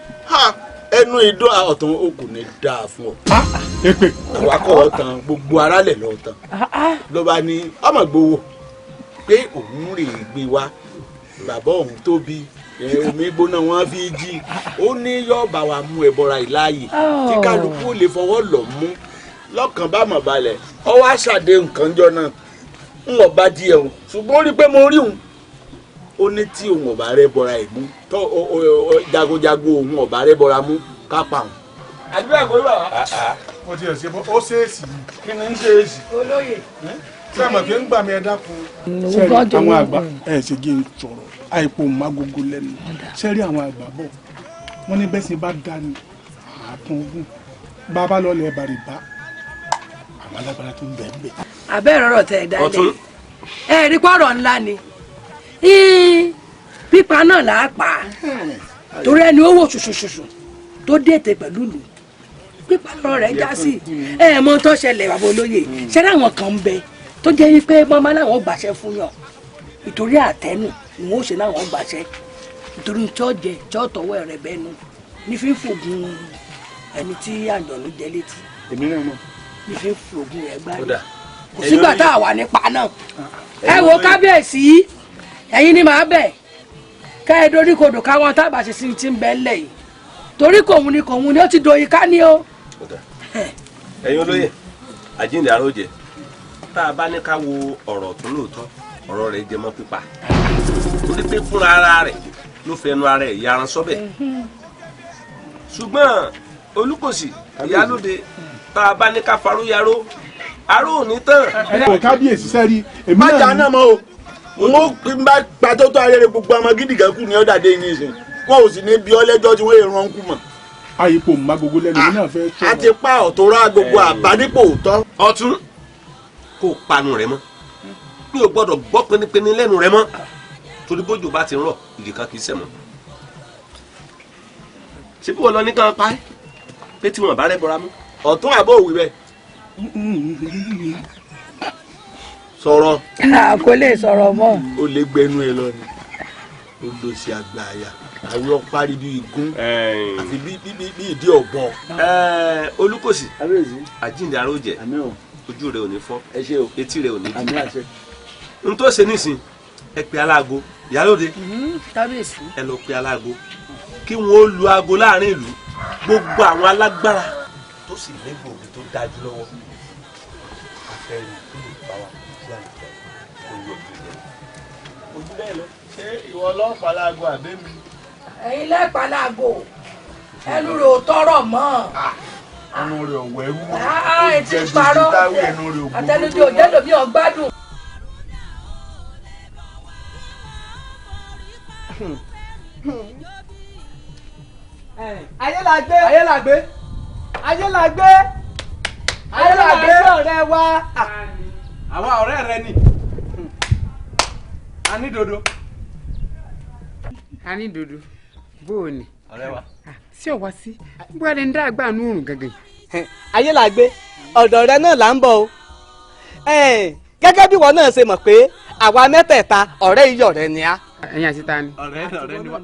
N: ẹnu ìdó ọ̀tún o kò ní dáa fún ọ.
L: Èpè.
N: Àwakọ̀ ọ̀tàn gbogbo aráàlẹ̀ lọ́ọ̀tàn lọ́ba ní ọmọ gbowó pé òun rè é gbé wa bàbá òun tóbi omi gbóná wọn fi jí ó ní yóò bá wa mú ẹbọra ìláàyè tí kálukú lè fọwọ́ lọ mú lọ́kàn bá mọ̀ balẹ̀ ọ wá ṣàdé nǹkan jọ náà ń wọ̀ bá díẹ̀ o ṣùgbọ́n ó rí i pé mo rí òun ó ní tí òun ọ̀bà rẹ bọra ẹ̀ mú tó jagunjagun òun ọ̀bà rẹ bọra mú ká pa òun.
F: Àdúrà kò rí bàbá.
L: Mo ti ẹ̀ ṣe bọ́ ó ṣèèṣì.
F: Kí ni ń ṣèèṣì.
I: Olóyè.
L: Ṣé àmọ̀ kí ń gbà mí ẹ dákun. Sẹ́rí àwọn àgbà ẹ̀ ṣe kí n sọ̀rọ̀ àìpò magogo lẹ́nu. Sẹ́rí àwọn àgbà bọ̀ wọ́n ní bẹ́sìn bá dání àákún ogun bàbá lọ́lẹ̀ bàrìbá àwọn alágbára tó ń bẹ̀ ń bẹ̀.
I: Abẹ́ ìrọ̀rọ̀ tẹ̀ ẹ̀ dálẹ̀ ẹ̀ rí pọ̀rọ̀ ńlá ni pípa náà là á pa torí ẹni ó wò ṣùṣùṣùṣù tó dètè pẹ̀lú lù pípa lọ́rọ̀ rẹ̀ já sí ẹ mọ tó ṣẹlẹ̀ bàbá olóye ṣẹlẹ̀ àwọn kan ń bẹ tó jẹ́ wípé mọ́mọ́ làwọn gbàṣẹ fún yàn ìtorí àtẹnu ni wọ́n ó ṣe láwọn gbàṣẹ ìtorí tí ó jẹ tí ó tọwọ́ rẹ̀ bẹ́nu ní fi ń fògùn ẹni tí àjọ̀nú jẹ létí ní fi ń fògùn rẹ̀ gbárí kò sígbà tá a wà nípa náà ẹ wo kábíyèsí ẹ̀yin ni màá bẹ̀ ká ẹ dorí kodò káwọn tábà ṣe sí ti ń bẹ ńlẹ̀ yìí torí kòun ni ó ti doyin ká ní o.
K: Ẹ̀yin olóyè Àjíǹde àròjẹ tá a bá ní ká wo ọ̀rọ̀ tó lóòótọ́ ọ̀rọ̀ rẹ̀ jẹ mọ́ pípa torí pé fúnra ara rẹ̀ ló fẹnu ara ẹ̀ yaran sọ́bẹ̀. Ṣùgbọ́n Olúkòsì ìyálóde tá a bá ní ká faróyaró aró ò ní tán.
L: Kábíyèsí sẹ́rí èmi
N: náà. Má jà náà mọ́ o, mo ń bá pàtótó ayẹyẹ gbogbo ọmọ gidi kan kù ní ọ̀dà dé ní ìsìn wọn ò sì ní bí ọlẹ́jọ́ tí wọ́n lè rán kú mọ̀.
L: Àyípo magogo lẹ́nu mi náà fẹ́ sọ̀rọ̀.
N: A ti pa ọ̀tún rá gbogbo àbádípò òótọ́.
K: Ọ̀tún kò panu rẹ mọ́, mi ò gbọ́dọ̀ gbọ́ pinipini lẹ́nu rẹ mọ́ torí bójú bá ti rọ̀ ìdí kan kì í sẹ̀mọ́. Ṣé bí wọ́n lọ ní kàn pa ẹ́ pé tí wọ́n bá rẹ́ bọ́ra mú.
N: Ọ̀tún àbọ̀ òwì bẹ́ẹ̀. Sọ̀rọ̀.
I: Kò lè sọ̀rọ̀ mọ́.
N: Ó lè gbẹnu ẹ lọ ni ó lọ sí àgbà àyà àwọn ọparí bíi igun àfi bí ìdí ọ̀bọ.
K: Olúkòsì àjíǹde àròjẹ ojú rẹ ò ní fọ́ etí rẹ ò ní di n tó ṣe nísìn ẹ pe aláago ìyálóde ẹ lọ pe aláago kí wọn ó lu aago láàrin ìlú gbogbo àwọn alágbára tó sì lẹ́gbọ̀ọ́gì tó dájú lọ́wọ́ afẹ́rí tó lè bá wa sí àlùfáà kó yọ ojú rẹ ojú bẹ́ẹ̀ lọ.
N: Ṣé ìwọ ọlọ́pàá láago àbẹ́ mi.
I: Ẹ̀yin lẹ́pàá láago ẹnu rò tọrọ mọ́.
N: Ẹnu rẹ̀ ọ̀wọ́ ẹrú
I: etí parọ́ àtẹnudí òjẹ́ lòmí ọ̀gbádùn.
D: Ayélàgbé Ayélàgbé Ayélàgbé Ayélàgbé ọ̀rẹ́ wa.
M: Àwa ọ̀rẹ́ rẹ ni Anídodo.
O: Anídodo bó o ní.
M: Ọ̀rẹ́ wa.
O: Sí ọ̀wá sí bó a lè ń dá àgbà nù òrùn gangan.
D: Ayélàgbé ọ̀dọ̀ rẹ náà là ń bọ̀ o gẹ́gẹ́ bí ìwọ náà ṣe mọ̀ pé àwa mẹ́tẹ̀ẹ̀ta ọ̀rẹ́ iyọ̀ rẹ ni a.
O: Ẹ̀yin àti ta ni.
M: Ọ̀rẹ́ ni wa.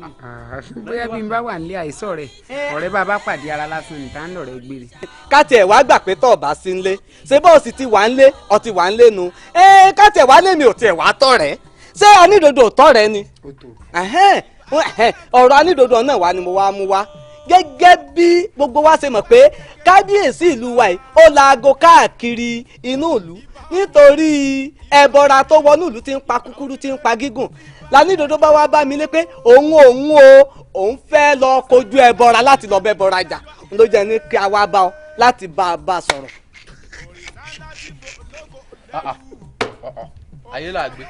O: Bóyá bí n bá wà nílé àìsàn rẹ ọ̀rẹ́ bá bá pàdé ara lásán ní tá ń lọ̀rẹ́ gbére.
D: Ká tiẹ̀ wá gbà pé tọ́ ọ̀bá sí nlé ṣé bó o sì ti wà nlé ọ ti wà nlé nu ká tiẹ̀ wá lémi ò tiẹ̀ wá tọ̀ rẹ̀ ṣé Anídodo tọ̀ rẹ ni. Ọ̀rọ̀ Anídodo náà wá ni mo wá mú wá gẹ́gẹ́ bí gbogbo wa ṣe mọ̀ pé kábíyèsí ìlú wa yìí ó laago káàkiri inú ìlú nítorí ẹbọra tó wọnú ìlú ti ń pa kúkúrú ti ń pa gígùn l'Anídodo bá wá bá mi lé pé òun òun o òun fẹ́ lọ kojú ẹbọra láti lọ bẹ́bọra jà ló jẹ́ ní kí a wá bá ọ láti bá a bá sọ̀rọ̀.
M: Ayélàgbé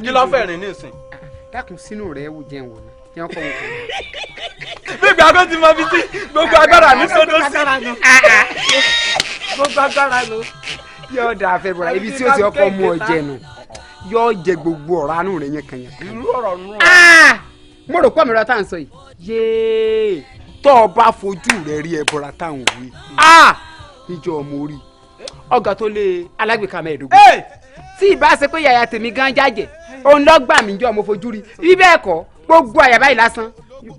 M: kí ló fẹ́ rìn nísìn.
O: Dákun sínú rẹ wò jẹun wò ní ọkọ wò.
M: Bíbí àgọ́ ti mọ ibi tí gbogbo agbára mi sódó sí. Gbogbo agbára ló.
O: Yóò dáa fẹ́ bọ̀rọ̀ ibi tí ó ti ọkọ mú ọ jẹ nù yóò jẹ gbogbo ọ̀rọ̀ anú rẹ̀ yẹn kan yẹn.
M: Irú ọ̀rọ̀ nù.
O: Mo rò pọ̀ mi rọ tá à ń sọ yìí. Yéé tọ́ ọ bá fojú rẹ̀ rí ẹbọra táwọn wí. Níjọ́ ọmọ orí ọ̀gá tó lé alágbèéká mẹ́ẹ̀ẹ́dógún. Tí ìbá ṣe pé yàyà tèmi gan jájẹ òun lọ gbà mí jọ mo fojú rí bí bẹ́ẹ̀ kọ́ gbogbo àyà báyìí lásán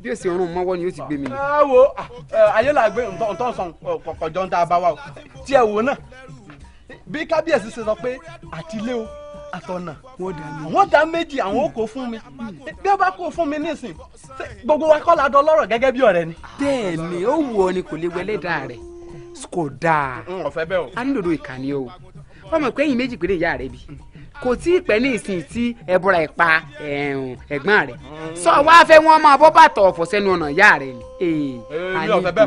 O: bí ó sì rún mọ́wọ́ ni ó ti gbé mi.
M: Ẹ wo Ayélàgbé ntọ́ sàn kọ̀kọ̀jọ́ ń tá a bá wa o tí ẹ wò náà bí kábíyèsí ṣe sọ pé àtìlé o àtọ̀nà wọ́n dá méjì àwọn ò kó fún mi bí ó bá kó fún mi nísìn gbogbo wa kọ́ la dán lọ́rọ̀ gẹ́gẹ́ bí ọ̀rẹ́ ni.
O: Bẹ́ẹ̀ ni ó wù ọ ni kò lè wẹlé dáa rẹ̀ kò dáa Anídodo ìkànnì o wọ́n mọ̀ pé ẹ̀yin méjì péré ìyá rẹ̀ bí kò tí ì pẹ́ ní ìsìn tí ẹbọra ẹ̀ pa ẹ̀gbọ́n rẹ̀ sọ wá fẹ́ wọ́n máa bọ́ bàtọ̀ ọ̀fọ̀ sẹ́nu ọ̀nà ìyá rẹ̀ ni. Anídodo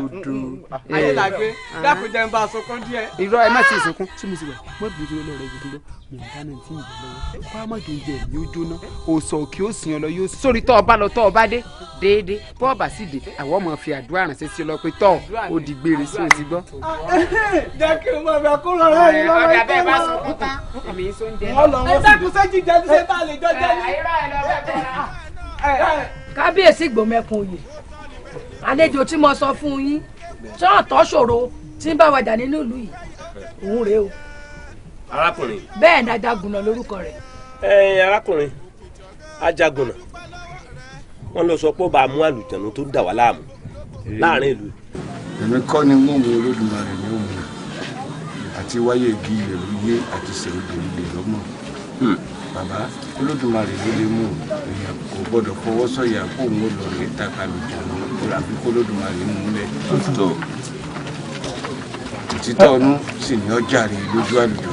D: Ayélàgbé dákun jẹ́ n bá a sunkún díẹ̀.
O: Irọ́ ẹ má ti sunkún tí mo sì wẹ̀ mọ́ bí ojú ọlọ́rẹ̀ yìí lọ mò ń dáná tí ń jẹ lọ́wọ́ kó a má jò jẹ yóò jóná òsò kí ó sìn ọ lọ yóò sórí tọ́ ọ bá lọ tọ́ ọ bá dé déédéé bọ́ ọ bá sì dé àwọn ọmọ fi àdúrà ránṣẹ́ sí ọ lọ pé tọ́ ọ di gbére sí òsì gbọ́.
D: Jẹ́ kí n mọ̀ bẹ́ẹ̀ kó rọrẹ́ yìí lọ́wọ́
O: ọ̀dà bẹ́ẹ̀ bá sunkún tán èmi ń sóúnjẹ.
D: Ẹ dákun sẹ́jì jẹ́ ṣé tá a lè jọ jẹ́ ní.
I: Kábíyèsí Ìgbòmẹ̀kùn òye àlejò tí mo sọ fún yín tí ọ̀tọ̀ ṣòro tí ń bá wa jà nínú ìlú yìí òun rèé o.
K: Arákùnrin.
I: Bẹ́ẹ̀ ni Ajagunà lórúkọ rẹ̀.
K: Ẹ arákùnrin Ajagunà wọn lọ sọ pé ó bá mú àlùjànnú tó dà wá láàmú láàrin ìlú.
A: Èmi kọ́ ni mò ń wo Olódùmarè ní òun àti wáyé igi ilẹ̀ ló yé àti ṣe odò ilẹ̀ lọ́mọ. Bàbá Olódùmarè ló lè mú èèyàn kò gbọ́dọ̀ fọwọ́ sọ̀yà kó òun ó lọ rí taka àlùjànnú àfi kó Olódùmarè mú lẹ̀. Òtítọ́ ọ̀nù sì ní ọjà rẹ̀ lójú àlùjọ.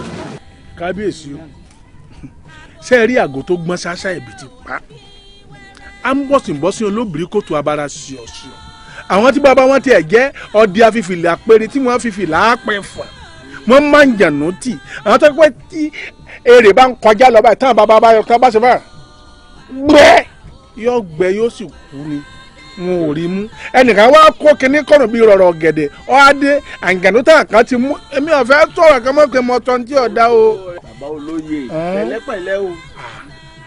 L: Kábíyèsí o, ṣé ẹ rí àgọ́ tó gbọ́n ṣáṣá ẹ̀bì ti pa á ń bọ̀sìnbọ̀sìn olóbìrí kòtò abara ṣíọ̀ṣíọ̀. Àwọn tí bàbá wọn tiẹ̀ jẹ́ ọdẹ afífìlà péré tí wọ́n fífìlà á pẹ́ fà wọ́n máa ń jànú tì. Àwọn tó pẹ́ tí èrè bá ń kọjá lọ báyìí táwọn bàbá bá yọ tó bá ṣe báyìí gbẹ yóò gbẹ yóò sì kú ni, wọn ò rí mú. Ẹnìkan wá kó kinní kọ̀nà bíi rọ̀rọ̀ ọ̀gẹ̀dẹ̀ ọ́ á dé àǹgànú táwọn kan ti mú. Èmi ò fẹ́ sọ̀rọ̀ kan mọ́ pé mo tọ́ ní tí ọ̀dá o.
F: Bàbá olóye, pẹ̀lẹ́pẹ̀lẹ́ o,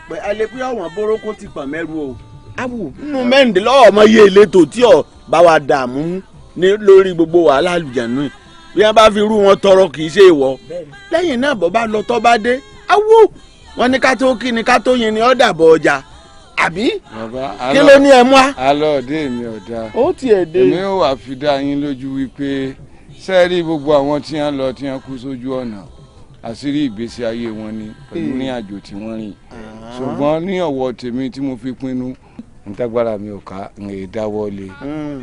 F: pẹ alẹ́ pé ọ̀wọ́n bórókó ti pọ̀ mẹ́rù o. Awo nínú mẹ́rìndínlọ́wọ́ ọmọ iye ìletò tí ò bá wa dààmú ní lórí gbogbo wàhálà àlùjánu yìí, bí wọ́n bá fi rú wọn tọrọ kì í ṣe ìwọ. Lẹ́yìn náà bọ́ bá lọ tọ́ bá dé, awo wọn ní ká tó kí ni ká tó yin ni ọ́ dàbọ̀ ọjà àbí kí ló ní ẹ mú wa.
A: Alọ́ òde mi ò dáa.
F: Ó tiẹ̀ dé.
A: Èmi ò wá fi dá yín lójú wípé sẹ́ẹ̀rí gbogbo àwọn tí wọ́n lọ tí wọ́n kú sójú ọ̀nà, àṣírí ìgbésí ayé wọn ni pẹ̀lú ní àjò tí wọ́n rìn. Ṣùgbọ́n ní ọ̀wọ́ tèmi tí mo fi pinnu ntagbára mi ò ká n lè dáwọ́ lé.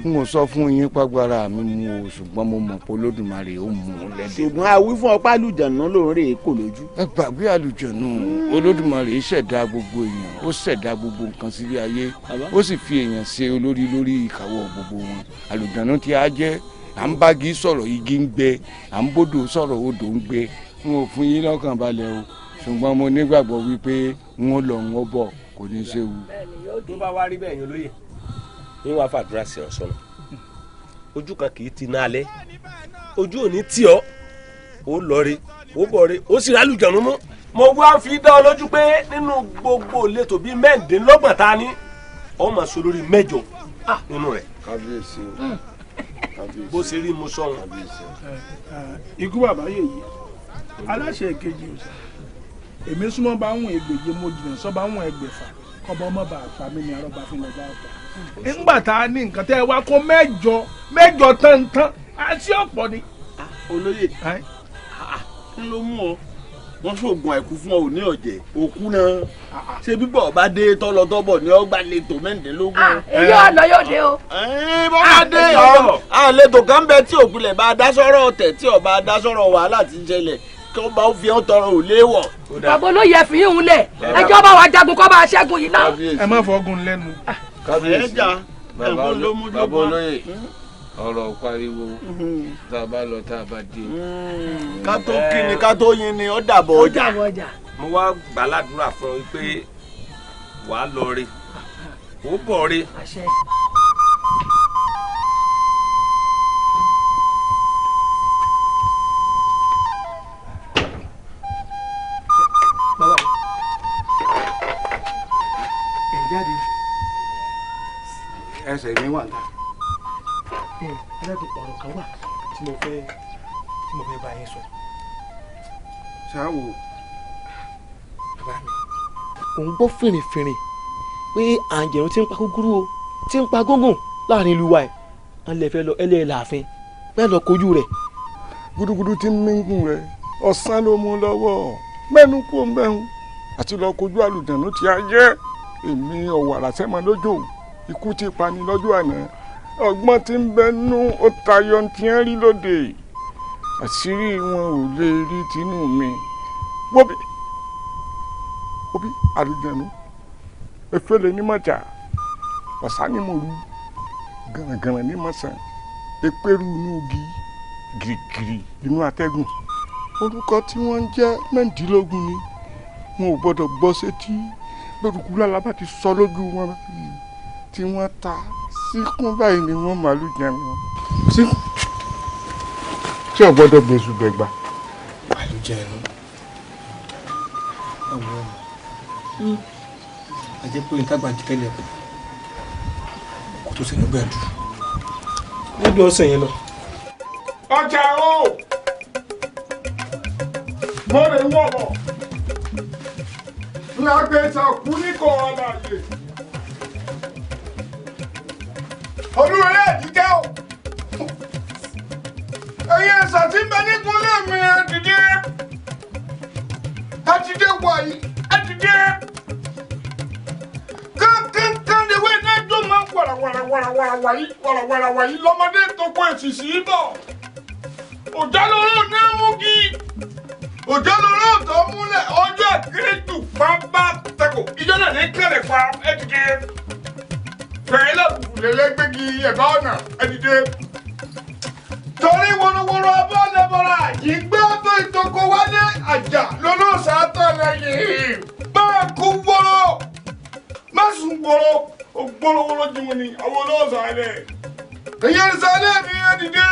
A: N kò sọ fún yín pàgbára mi mú o, ṣùgbọ́n mo mọ̀ pé Olódùmarè ó mú un lẹ́dẹ̀.
F: Ṣùgbọ́n a wí fún ọpá àlùjànnú lòún rè é kò lójú.
A: Ẹ gbàgbé àlùjànnú. Olódùmarè ṣẹ̀dá gbogbo èèyàn, ó ṣẹ̀dá gbogbo nǹkan sílé ayé, ó sì fi èèyàn ṣe olórí lórí ìkàwọ́ gbogbo wọn. Àlùjànnú tí a jẹ́ à ń bági sọ̀rọ̀ igi ń gbẹ, à ń bódò sọ̀rọ̀ odò ń gbẹ. N ò fún yín lọ́kàn balẹ̀ o, ṣùgbọ́n mo nígbàgbọ́ wípé n ó lọ n ó bọ̀, kò ní í ṣe wu.
K: Tó bá wá rí bẹ́ẹ̀ yín olóyè, ń wá fàdúrà sí ọ̀sán. Ojú kan kì í ti ná alẹ́, ojú ò ní tì ọ́, ó lọ re ó bọ̀ re ó sì rálùjọ̀nù mú. Mo wá fi dá ọ lójú pé nínú gbogbo ìletò bíi 26 ta ni ọ máa so lórí 8 nínú rẹ̀.
A: Kábíyèsí o, kábíyèsí.
K: Bó ṣe rí mo sọ wọn.
L: Ikú bàbá yèyí aláṣẹ ìkejì òsà, èmi súnmọ́ bá ń 1,200, mo jìnnà sọ́ bá ń 6,000, kọ́bọ ọmọ bá pa mí ní arọ́bà fún ọba ọ̀pá. Ńgbà tá a ní nǹkan tẹ́ ẹ wá kó 8 8 tántán àti ọ̀pọ̀ ni.
F: Olóyè, kí ló mú ọ? Wọ́n ṣoògùn àìkú fún ọ ní ọ̀jẹ̀ òkú náà. Ṣé bíbọ̀ bá dé tọ́lọ́tọ́bọ̀ ní ọgbà lẹ́tọ̀ 16.
I: Èyí ọ̀nà yóò dé o.
F: Bọ́ bá dé àletò kan bẹ tí òpilẹ̀ bá dá sọ́rọ̀ ọ̀tẹ̀ tí ọba dá sọ́rọ̀ wàhálà ti ń ṣẹlẹ̀ kí ọba ó fi hàn tọrọ ò léwọ̀.
I: Bàbá olóyè fi yín lẹ̀, ẹjọ́ bá wa jagun kọ́ bá a ṣẹ́gun yìí náà.
L: Ẹ má fọgùn lẹ́nu.
A: Kábíyèsí, bàbá olóyè, ọ̀rọ̀ pariwo tá a bá lọ tá a bá dé.
F: Ká tó kí ni ká tó yin ni ó dàbọ̀ ọjà.
K: Mo wá gbàládùra fún ọ pé wàá lọ re ó bọ̀ re.
A: Ẹsẹ̀ mi wà níta.
E: Ẹ dákun, ọ̀rọ̀ kan wà tí mo fẹ́ bá yín sọ.
A: Ṣáwo.
E: Bàbá mi, òun gbọ́ fìrìfìrì pé àǹjẹ̀rún ti ń pa kúkúrú o, ti ń pa gógùn láàrin ìlú wa ẹ̀. À ń lè fẹ́ lọ ẹlẹ́ẹ̀ láàfin bẹ́ẹ̀ lọ kojú rẹ̀.
A: Gudugudu ti ń mígùn rẹ̀, ọ̀sán ló mú lọ́wọ́ mẹ́nu kú òǹbẹ̀hún àti lọ kojú àlùjànnú tí a jẹ́ èmi ọ̀wàrà sẹ́mọ lójó ikú ti pani lọ́jọ́ àná. Ọgbọ́n tí ń bẹ nú ó tayọ tí ń rí lóde, àṣírí wọn ò lè rí tinú mi. Wóbi wóbi àlùjànnú efele ní mọ̀jà, ọ̀sán ní mòru, gànàgànà ní mọ̀sán, eperu inú igi, gìrìgìrì inú atẹ́gùn. Orúkọ tí wọ́n ń jẹ́ 16 ni wọn ò gbọ́dọ̀ gbọ́ sétí. Lórúkú lálábà ti sọ lójú wọn tí wọ́n ta síkún báyìí ni wọ́n máa lùjẹun síkún tí ò gbọ́dọ̀ gbèsù gbẹ̀gbà.
E: Àlùjẹun ọwọ́ a jẹ́ pé nǹkan àgbà tẹ́lẹ̀ kò tó sẹ́nu gbẹ̀dù níbi ọ̀sẹ̀ yẹn lọ.
A: Ọjà o, mo lè wọ̀ bọ̀ lágbèsà kú ní kò àlàyé. Olúwẹ̀rẹ̀ àdìgẹ́ o, ẹ̀yin ẹ̀sà tí ń bẹ nípínlẹ̀ mi, ẹ dìde, ẹ dìde wàyí, ẹ dìde. Kánkánká ni wẹ́ẹ́ náà jó máa ń wàràwàràwàrà wàyí, wàràwàrà wàyí lọ́mọdé tó kó èsìsì bọ̀. Òjá lóró ní amúgi. Òjá lóró tó múlẹ̀ ọjọ́ àkérèjù pápá tẹkọ̀. Ìjọ náà ní kẹlẹ̀ pa ẹ dìde. Bẹ̀rẹ̀ lẹ́gbẹ̀gì ẹ̀bá ọ̀nà ẹ dìde. Torí wọ́rọ́wọ́rọ́ abọ́lẹ́bọ̀rà yìí gbé tó ìtòkò wálé àjà lọ́lọ́sà tọ̀lẹ̀ yìí. Báà kú wọ́rọ́ má sùn wọ́rọ́ ògbólówóró jí wọn ni àwọn olóòsà rẹ̀. Èyí ń sọ ilé mi ẹ dìde.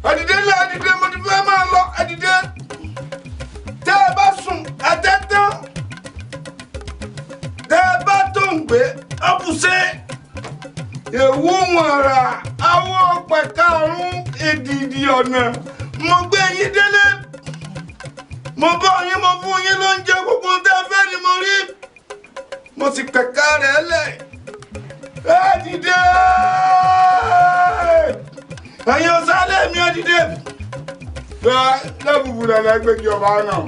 A: Ẹ dìde lẹ́ ẹ dìde mo ti fẹ́ máa lọ ẹ dìde. Tẹ́ ẹ bá sùn ẹ̀tẹ́ tán. Tẹ́ ẹ bá tó ń gbé ọ̀bùsẹ̀. Èwo wọn rà àwọn ọ̀pẹ karùn-ún èdìdì ọ̀nà. Mo gbé yín délé. Mo bọ́ yín mo fún yín lóúnjẹ gbogbo tẹ́ ẹ fẹ́ ni mo rí. Mo sì pẹ̀ka rẹ̀ lẹ̀. Ẹ dìde! Ẹ̀yin ọ̀sálẹ̀ mi ẹ dìde! Lẹ́bùbù lẹ́lẹ́ gbégi ọba náà.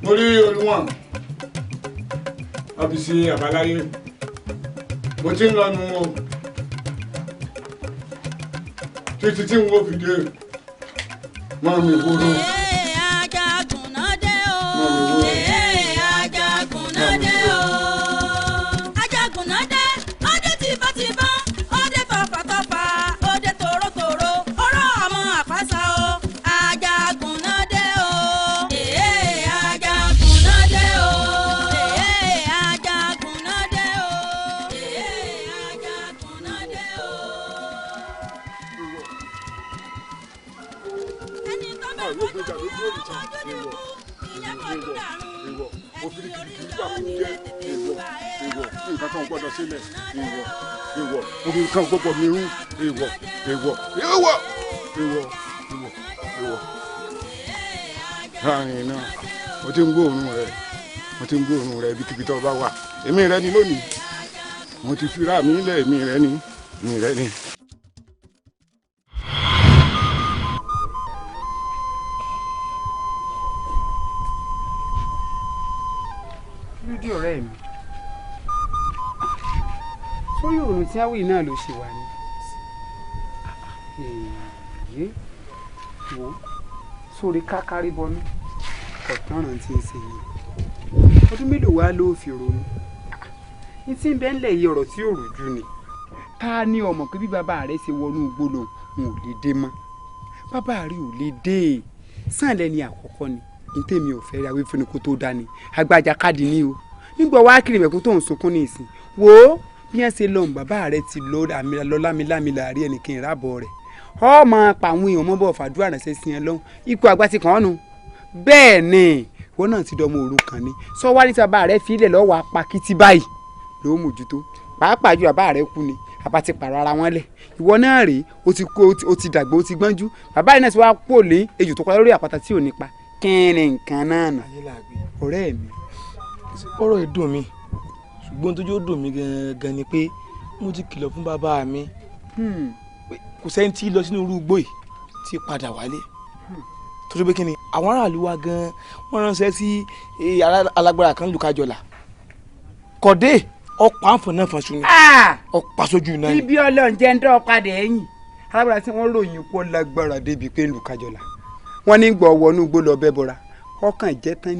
A: Mo rí Olúwọ̀n. Ọ́fíìsì àbáláyé. Mo ti ń lọnu o. Títí tí n kò fi dé. Mọ́ mi kúrò. Sílẹ̀ ìwọ ìwọ obìnrin kan gbọ́dọ̀ mi rú ìwọ ìwọ ìwọ ìwọ ìwọ ìwọ. Láàrin náà mo ti ń gbóòórùn rẹ mo ti ń gbóòórùn rẹ ibikíbi tó bá wà èmi rẹ ni lónìí mo ti fi ra mi lẹ̀ èmi rẹ ni èmi rẹ ni.
O: Lódì ọ̀rẹ́ mi sórí òrùn tí áwì náà ló ṣe wà ní. Wò sórí kákárí bọnú ọ̀tán rántí ń ṣe yìí ọdún mélòó wá ló fi ronú ní tí ń bẹ́ ńlẹ̀ yìí ọ̀rọ̀ tí ò rújú ni. Ta ni ọmọ pé bí bàbá rẹ ṣe wọnú igbó lòun ò lè dé mọ́ bàbá rẹ ò lè dé sàn lẹ́ni àkọ́kọ́ ni ní tèmi ò fẹ́ rí awífúnni kó tó dání agbájá káàdì ní o nígbà wàá kiri mẹ̀kún tó ń sunkún ní ìsìn wò ó bí wọ́n ṣe lọ́n bàbá rẹ ti lọ lámilámi láàrin ẹnìkan ìrábọ̀ rẹ̀ ọmọ pàwọn èèyàn mọ́bọ̀ fàdúrà ránṣẹ́ sí ẹ lọ́hùn ikú àgbà ti kàn án nu bẹ́ẹ̀ ni ìwọ náà ti dọmọ òrukàn ni sọ wá ní tí bàbá rẹ fi ilẹ̀ lọ́wọ́ apakítí báyìí ló mójútó pàápàá ju bàbá rẹ kú ni bàbá ti pààrọ̀ ara wọn lẹ̀ ìwọ náà rèé o ti kú o ti dàgbà o ti gbọ́njú bàbá yìí náà ti wá pò lé ejò tó kọjá lórí àpáta tí ò ní pa kí ni nǹkan náà nà ọ̀rẹ́ mi.
E: Ọ̀rọ̀ yìí dùn mí ṣùgbọ́n tó yóò dùn mí gangan ni pé mo ti kìlọ̀ fún bàbá mi kò sẹ́ni tí lọ sínú irú igbó yìí tí padà wálé torí pé kí ni àwọn aráàlú wa gan wọ́n ránṣẹ́ sí alágbára kan lùkájọlà kọ̀dé ọ̀pá àǹfọ̀nàfọ̀n sùn ni ọ̀pá sójú náà ni.
O: Ibi Ọlọ́run jẹ́ ń dọ́ padà ẹ̀yìn alágbára tí wọ́n ròyìn pọ̀ lágbára débi pé lùkájọlà wọ́n ní gbọ́ wọnú igbó lọ bẹ́ bọ́ra ọkàn jẹ́ tán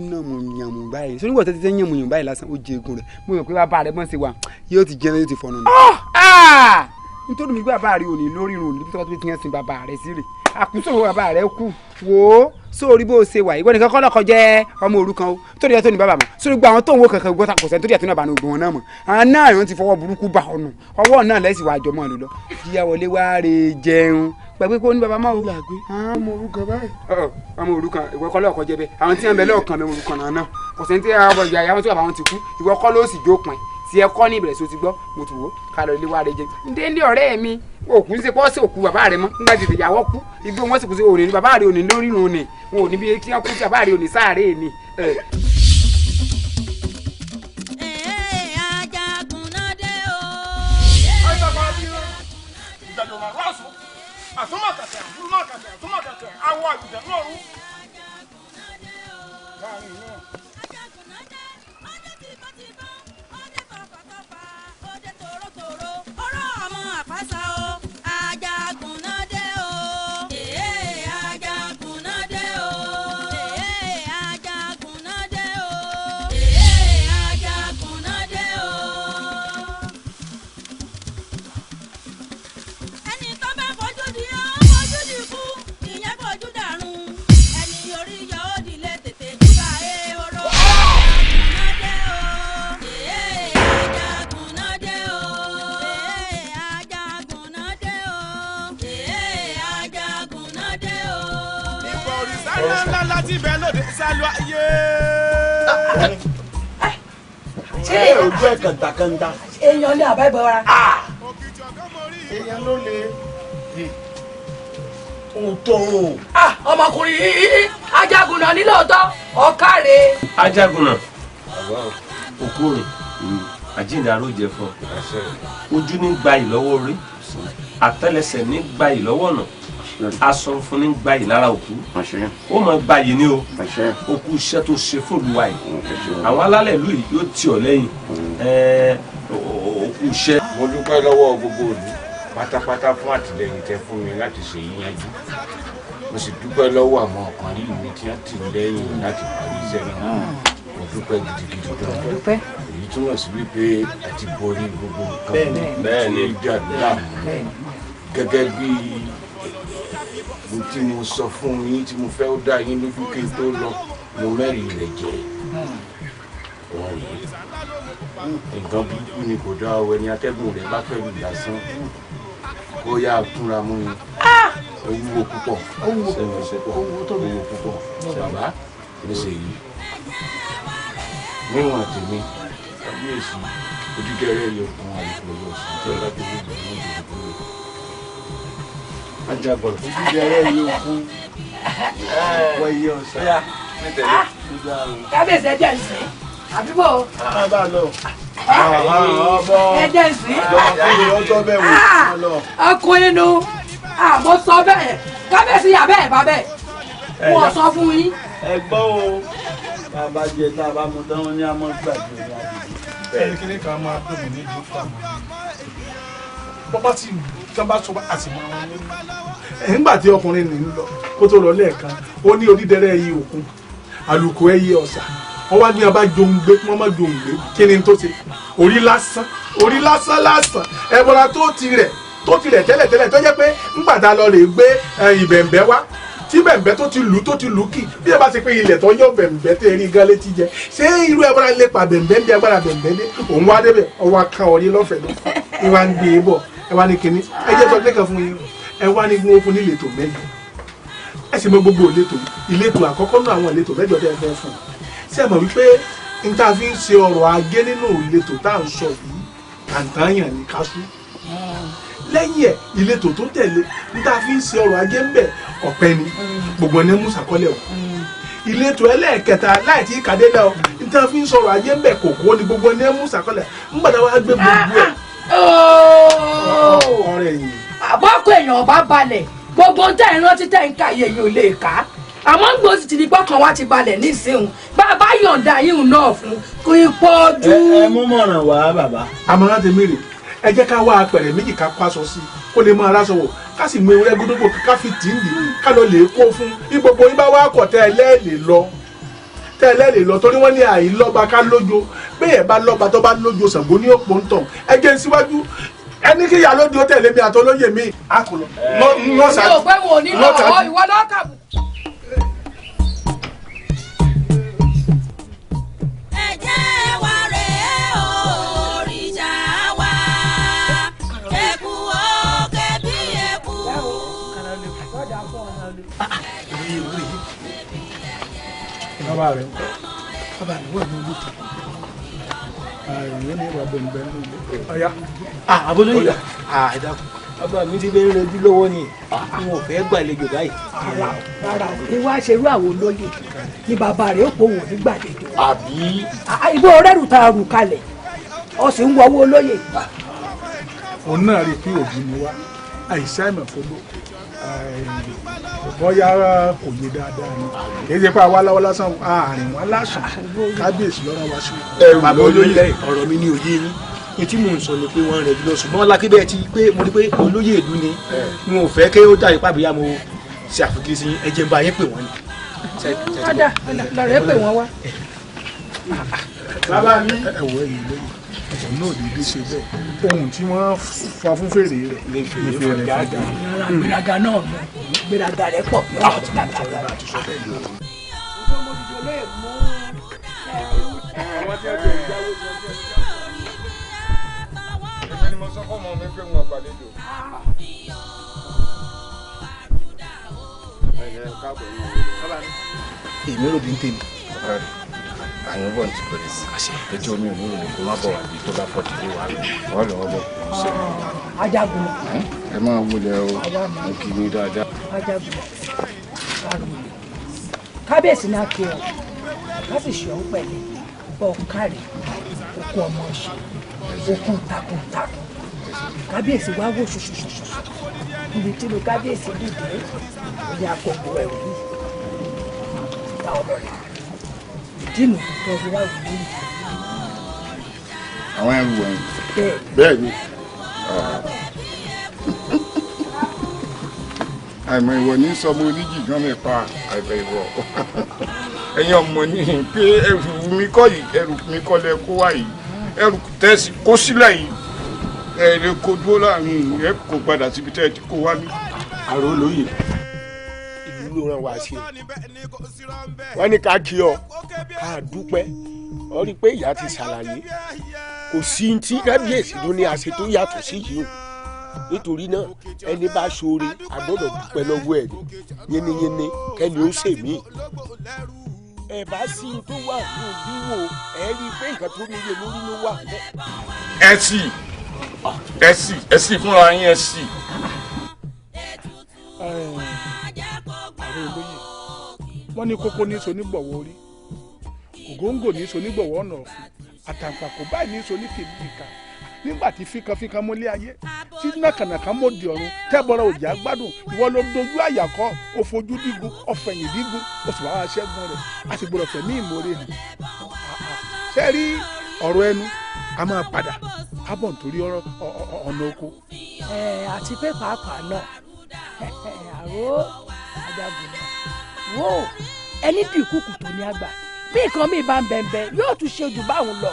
O: yànmù báyìí sórí wọ́n tẹ́tẹ́ yànmù yànmù báyìí lásán ó jẹ egun rẹ̀ mo mọ̀ pé bàbá rẹ̀ bọ́n ṣe wà yóò ti jẹun yóò ti fọ̀nà nù. Nítorí mi gbé bàbá rẹ̀ òní lórí irun òní tó ti yàn sin bàbá rẹ̀ sí rè àkúsọ̀ bàbá rẹ̀ kú wò ó sórí bó ṣe wà ìwọ nìkan kọ́ lọ́kọ jẹ́ ọmọ òrukàn o torí ẹ tó ní bàbá mọ̀ sórí gbogbo àwọn tó ń wo kankan gbọ́ta kò sẹ́ni torí ẹ tó ní bàbá ní ogun wọn náà mọ̀ àwọn náà yóò ti fọwọ́ burúkú bá ọ̀nà ọwọ́ náà lẹ́sìn wàá jọmọ́ lò lọ jíyá wọlé wá rè jẹun gbàgbé kó ní bàbá máa wò.
A: Ọmọ òrukàn báyìí.
O: Ọmọ òrukàn ìwọ kọ́ lọ́kọ jẹ́ bẹ́ẹ̀ àwọn tí wọ́n bẹ lọ́ọ̀kan ọmọ òrukàn náà kò sẹ́ni tí àwọn tí bàbá wọn ti kú ìwọ kọ́ ló sì jópin tí ẹ kọ́ ní ìbẹ̀rẹ̀ sí o ti gbọ́ mo ti wò ó ká lọ ilé wa rẹ jẹ ndéndé ọ̀rẹ́ mi òkú ń ṣe pọ́ sí òkú bàbá rẹ mọ́ nígbà tí ìyàwó kú igbó wọn sì kú sí òní bàbá rẹ òní lórí irun ni wọn ò ní bí kí wọn kú sí bàbá rẹ òní sáàrè ni.
D: Ńlá láti bẹ̀ lóde sálọ ayé.
I: Ṣé
N: ojú ẹ̀ kàńtàkàńtà.
I: Èèyàn ní àbá ìbọn ra.
A: Èèyàn ló le.
N: Òótọ́ o.
I: Ọmọkùnrin yìí Ajagunna ní lóòótọ́ ọ̀kàrẹ̀.
K: Ajagunna òkú rìn àjíǹde arójẹ fún ọ. Ojú ní gba ìlọ́wọ́ orí, àtẹ́lẹsẹ̀ ní gba ìlọ́wọ́ ọ̀nà, aṣọ funfun ní gba ìlára òkú. Ó máa gba yìí ní o. Òkú iṣẹ́ tó ṣe fòlùwà yìí. Àwọn alálẹ̀ ìlú yìí yóò tì ọ́ lẹ́yìn. Òkú iṣẹ́.
B: Mo dúpẹ́ lọ́wọ́ gbogbo ìlú pátápátá fún àtìlẹ́yìn tẹ́ fún mi láti ṣe yíyanjú. Mo sì dúpẹ́ lọ́wọ́ àwọn ọkàn rí mi tí wọ́n tì lẹ́yìn láti parí iṣẹ́ náà. Mo dúpẹ́ gidigidi gan. Èyí túmọ̀ sí wípé a ti borí gbogbo nǹkan tí ó dà láàmú. Gẹ́gẹ́ bí mo tí mo sọ fún yín tí mo fẹ́ ó dá yín lójú kí n tó lọ, mo mẹ́rin rẹ̀ jẹ́. Wọ́n rí nǹkan burúkú ni kò dá ọ, ẹni atẹ́gùn rẹ̀ bá fẹ́ lù lásán kó yá túnra mú ni. Ó wúwo púpọ̀, ó wúwo púpọ̀. Bàbá mi ṣe yìí níwọ̀n tèmi kábíyèsí ojúdẹrẹ́ yóò kún àlùkò yóò sùn tí ọlá tó gbogbo náà dòdò kúrò. Ajagun
F: ojúdẹrẹ́ yóò kún wọ́n yé ọ̀sán.
I: Kábíyèsí ẹjẹ ń sìn àbí bò.
F: Bá a lọ.
I: Ẹjẹ ń sìn. Ọkùnrin nu àmọ́ sọ bẹ́ẹ̀ kábíyèsí yà bẹ́ẹ̀ bá bẹ́ẹ̀ wọ́n sọ fún yín.
F: Ẹ gbọ́ o, bàbá jẹ tá a bá mu tán ní àmọ́ gbàgbé ní àdìgbò.
L: Ẹni kí ni ká máa dùn mí ní ìlú fún mi. Bọ́bá tí wọ́n bá sọ àti mọ́ wọn ní. Nígbà tí ọkùnrin ní ń lọ kó tó lọ lẹ́ẹ̀kan, ó ní onídẹrẹ́ ẹyẹ òkun, àlùkò ẹyẹ ọ̀sà. Wọ́n wá ní ọba jòǹgbé, wọ́n má jòǹgbé, kí ni tó ṣe? Orí lásán, orí lásán lásán, ẹ̀bọ̀ra tó ti rẹ̀ tẹ́lẹ̀tẹ́lẹ̀ tó jẹ́ pé ńgbà tá a lọ rè gbé ìbẹ̀ǹbẹ̀ wá tí bẹ̀ǹbẹ̀ tó ti lù kì bí ẹ bá ṣe pé ilẹ̀ tó yọ bẹ̀ǹbẹ̀ tẹ́ rí gan létí jẹ ṣé irú ẹbọra lè pa bẹ̀ǹbẹ̀ ń bí agbára bẹ̀ǹbẹ̀ dé òun wá débẹ̀ ọwọ́ aká ọrí lọ́fẹ̀ẹ́ lọ ẹ wá ń gbé e bọ̀ ẹ wá ní kinní ẹ jẹ́ sọ lẹ́kàn fún yín ẹ wá ní wọ́n fún ní ìletò mẹ́jọ ẹ sì mọ gbogbo ìletò ìletò àkọ́kọ́ náà àwọn ìletò mẹ́jọ tẹ́ ẹ fẹ́ fún ṣé ẹ mọ̀ wípé n ta fi ń ṣe ọrọ̀ ajé nínú ìletò tá à ń sọ yìí kàǹtàyàn ní kású lẹ́yìn ẹ̀ ìletò tó tẹ̀lé n ta fi ń ṣe ọrọ̀ ajé ń bẹ̀ ọ̀pẹ ni gbogbo ẹni mú sàkọ́lẹ̀ o ìletò ẹlẹ́ẹ̀kẹta láì tí kàdé lẹ o n ta fi ń sọ̀rọ̀ ajé ń bẹ̀ kòkó ni gbogbo ẹni mú sàkọ́lẹ̀ ń gbàdá wa gbé gbogbo ẹ̀. Ọ̀rẹ́ yìí.
I: Àbọ̀kọ èèyàn ọba balẹ̀ gbogbo tẹ̀ ń rántí tẹ̀ ń ka iye yìí ò lè kà á àmọ́ ń gbòòsì ti di gbọ́kàn wá ti balẹ̀ nísìnyìí bàbá yọ̀ǹda yìí náà fún kí pọ̀ jù.
F: Ẹ mú mọ̀ràn wá bàbá.
L: Àmọ̀ràn tèmi rè ẹ jẹ́ ká wá apẹ̀rẹ̀ méjì ká kó aṣọ sí i kó lè máa aráṣọ wọ̀ ká sì mú ewúrẹ́ gódógbò ká fi tì í dì ká lọ lè kó fún bí gbogbo yín bá wá kọ̀ tẹ́ ẹ lẹ́ẹ̀lè lọ tẹ́ ẹ lẹ́ẹ̀lè lọ torí wọ́n ní àìlọ́ba ká lójo bẹ́ẹ̀ bá lọ́ba tó bá lójo Ṣàngó ní òpó ń tàn ẹ jẹ́ ń síwájú ẹni kí ìyá lóde ó tẹ̀lé mi àtọ́lóyè mi. A kò lọ.
I: Mi ò pé wọn ò ní lọ ìwọ lọ́kà.
L: Bàbá rẹ̀ bàbá rẹ̀ wà ní olùtọ̀ àìní ní ìwà bẹ̀m̀bẹ̀ ní ilé. Ọ̀yá.
E: Àbólóyè ẹ dákun bàbá mi ti bẹ́ẹ̀ rẹjú lọ́wọ́ ni n ò fẹ́ gbàlejò báyìí.
I: Rárá o ní wàá ṣerú àwọn olóyè ní bàbá rẹ̀ ó pò wò ní gbàlejò.
E: Àbí.
I: Ìbò rẹ́rù ta rù kalẹ̀ ọ sì ń wọwọ́ olóyè.
L: Òun náà rí i pé òbí ni wá àìsàn ìmọ̀fọ́lọ́ bóyá kò yé dáadáa ni kì í ṣe pé àwa láwọ́ lásán àárín wọn lásán kábíyèsí lọ́rọ̀ wá sí.
E: Bàbá olóyè ọ̀rọ̀ mi ní òye yín ní tí mò ń sọ ni pé wọ́n rẹ̀ jùlọ ṣùgbọ́n lákébẹ̀ ti pé mo rí pé olóyè ìlú ni n ò fẹ́ kí ó dàbí pàbíyá mo ṣe àfikiri sí ẹ jẹ́ n bá yín pè wọ́n ni.
I: Ọ̀dà lọ́rẹ́ pè wọ́n wá.
L: Bàbá mi ẹ wọ ẹ̀yìn lóye ọ̀sán náà dédé ṣe bẹ́ẹ̀ ohun tí wọ́n fa fún fèrè rẹ̀ ní fèrè rẹ̀ fàjà.
I: Gbéraga náà mọ gbéraga rẹ̀ pọ̀ bí wọ́n ti dàgbà.
A: Èmi ni mo sọ fún ọmọ mi pé mo gbàlejò.
P: Èmi rò bí ń tèmi.
B: Àyànbọ̀ ti bẹ̀rẹ̀ sí. Etí omi ò ní ìròyìn kó má bọ̀ wá bí tó bá fọ́ tìlé wa lọ. Wọ́n lọ́wọ́ bọ̀.
I: Ajagun.
B: Ẹ máa wọlé o, mo kì í ní dáadáa.
I: Ajagun. Kábíyèsí náà kí ọ, ká sì ṣe ọ́ pẹ̀lẹ́, bọ́ kárí, okun ọmọ ṣe, okun takuntakun. Kábíyèsí wá wò ṣoṣoṣoṣo. Ibi tí mo kábíyèsí dìde, ó ní akọ̀gbọ̀ ẹ̀rù yìí. Ta ọ̀dọ̀ rẹ̀. Ìdí nù tó fi wá wò lóyún.
B: Àwọn ẹrù wọ̀nyí.
I: Bẹ́ẹ̀
B: ni. Àìmọ̀ ìwọ ní sọmọ oníjì gan mi pa àìbẹ̀ ìwọ. Ẹ̀yin ọmọ ní pé ẹrù mi kọ́ yìí, ẹrù mi kọ́ lẹ kó wá yìí, ẹrù tẹ́sí kó sílẹ̀ yìí. Ẹ lè kó dúró láàrin ẹ kò padà síbi tẹ́ ẹ ti kó wá ní.
L: Àrò olóyè ìlú ló ràn wá sí i. Wọ́n ní ká kí ọ, ká dúpẹ́. Ọ rí i pé ìyá ti ṣàlàyé. Kò sí tí kábíyèsí ló ní àṣẹ tó yàtọ̀ sí yìí o. Nítorí náà ẹni bá ṣoore a gbọ́dọ̀ dúpẹ́ lọ́wọ́ ẹ̀ ní yínníyínní kẹ́ni ó ṣèmí. Ẹ bá sí tó wà ní wíwò ẹ rí i pé nǹkan tó níye lórí ló wà.
B: Ẹ sì ẹ sì ẹ sì fúnra yín ẹ sì.
L: Àwọn olóyè wọ́n ní kókó ní sonígbọ̀wọ́ orí, ògóńgò ní sonígbọ̀wọ́ ọ̀nà ọ̀fun, àtàǹpàkò báyìí ní sonítìlú ìka. Nígbà tí fíkanfíkan mọ́lé ayé tí nàkànàkàn mọ́dì ọ̀run tẹ́bọ̀rọ̀ òjá gbádùn, ìwọ ló dojú àyàkọ́, ó fojú dígun, ó fẹ̀yìn dígun, ó sì wá wá ṣẹ́gun rẹ̀, a sì gbọ́dọ̀ fẹ̀mí ìmoore hàn. Ṣé rí ọ̀rọ̀ ẹnu a máa padà á bọ̀ nítorí ọ̀nà oko.
I: Àti pé pàápàá náà àrò Ajagun náà wò ẹni dìkúkù tó ní àgbà bí nǹkan mi bá ń bẹ̀ǹbẹ̀ yóò tún ṣe jù báwọn lọ.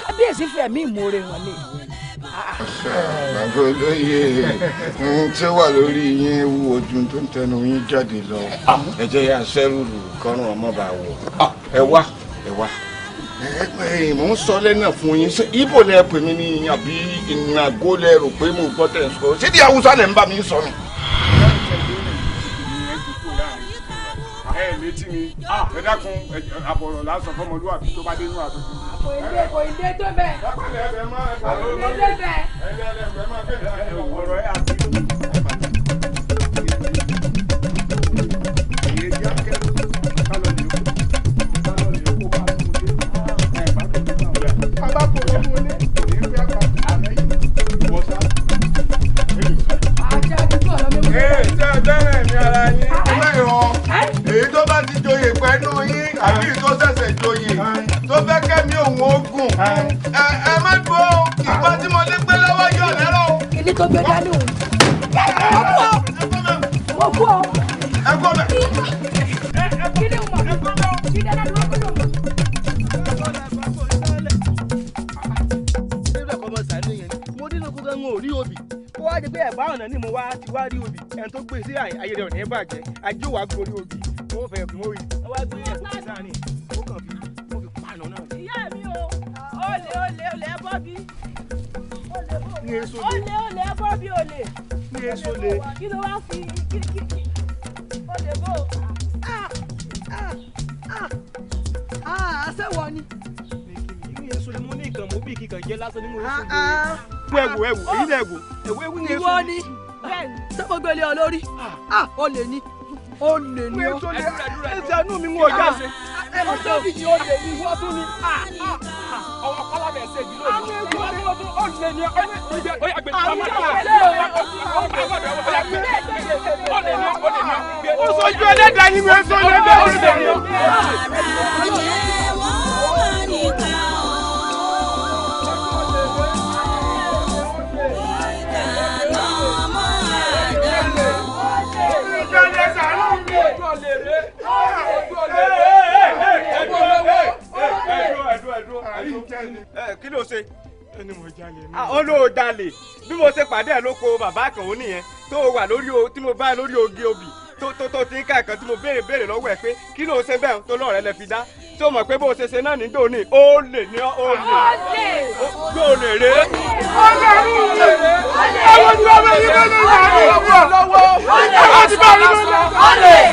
I: Kábíyèsí fẹ̀mí ìmoore hàn ni.
A: Bàbá olóyè, ohun tí ó wà lórí yín wú ojú tó ń tẹnu yín jáde lọ.
B: Ẹ jẹ́ yá sẹ́rùrù kọ́rùn ọmọ bá wọ̀. Ẹ wá ẹ wá. Mò ń sọ lẹ́nà fún yín. Ṣé Ibo lẹ pè mí ní àbí ìnàgó lẹ rò pé mo gbọ́ tẹ̀ ń sọ? Ṣé di Haúsá lẹ ń bá mi sọ ni?
L: Ẹ létí mi, ẹ dákun, àbọ̀rọ̀ lásán fọmọlúwàbí tó bá dé inú àtúntò.
I: Kò ì dé tó bẹ́ẹ̀. Kò ì dé tó bẹ́ẹ̀.
D: Èyí tó bá ti joyè pẹ̀lú yín àbí tó ṣẹ̀ṣẹ̀ joyè tó fẹ́ kẹ́mi òun ogun ẹ má dúró ìbọn tí mo lè gbé lọ́wọ́ yọ̀ lẹ́rọ̀.
I: Ilé tó gbé dání òun. Mo kú ọ.
D: Ẹ kọ́ bẹ̀.
I: Kí ni o mọ̀? Kí ni ẹ̀dá dúró kí ló mọ̀?
M: Mo dínú kó gan-an ò rí obì. Kó wá di pé ẹ̀bá ọ̀nà ni mo wá ti wá rí obì. Ẹni tó gbé sí ayé rẹ̀ ò ní bàjẹ́. Ajé wàá gorí obì. Mo fẹ́ kún òyì. Wọ́n wá gbé ẹ̀bùn sí sáà ní. Ó kàn fi ó fi pàànà náà.
C: Ìyá mi o, olè olè olè ẹ bọ́ bí.
L: Ní èso le.
C: Olè olè ẹ bọ́ bí olè.
L: Ní èso le.
C: Kí ló wá fi kí kí olè bò?
G: Àṣẹwọ ni.
M: Ní èso le mo ní nǹkan mo bí kíkan jẹ́ lásán ní mo èso le. Ẹ̀wù ẹ̀wù èyí lẹ̀ ẹ̀wù ẹ̀wù ẹ̀wù ní èso.
G: Ìwọ ni ṣé mo gbélé ọ lórí? Olè ni olè ni ọ.
M: Ẹ ṣàánú mi mú ọjà ṣe.
G: Ẹ mọ̀ sóbì ni olè ni wọ́n tún ni.
M: Ọwọ́ kọ́lá bẹ̀ ṣe ìdílé òní. Olè ni ọ.
L: Ó sojú ẹlẹ́dàá yín mi, ó sojú ẹlẹ́dàá yín mi.
M: Kí ló ṣe?
L: Ẹni mo jalè mi.
M: Ó ló jalè. Bí mo ṣe pàdé ẹ lóko bàbá àkànwó nìyẹn tó wà lórí o tí mo bá lórí oge obì tó ti ń ká ẹ̀kan tí mo béèrè lọ́wọ́ ẹ pé kí ló ṣe bẹ́ẹ̀ tó lọ́ọ̀rẹ́ lẹ fi dá. Tó mọ̀ pé bó ṣe ṣe náà ní dòní ó lè ní ó lè ó lè rè é.
L: Àwọn tí wọ́n bẹ yí lónìí ìlànà ìwọ. Àwọn tí wọ́n bẹ yí lónìí.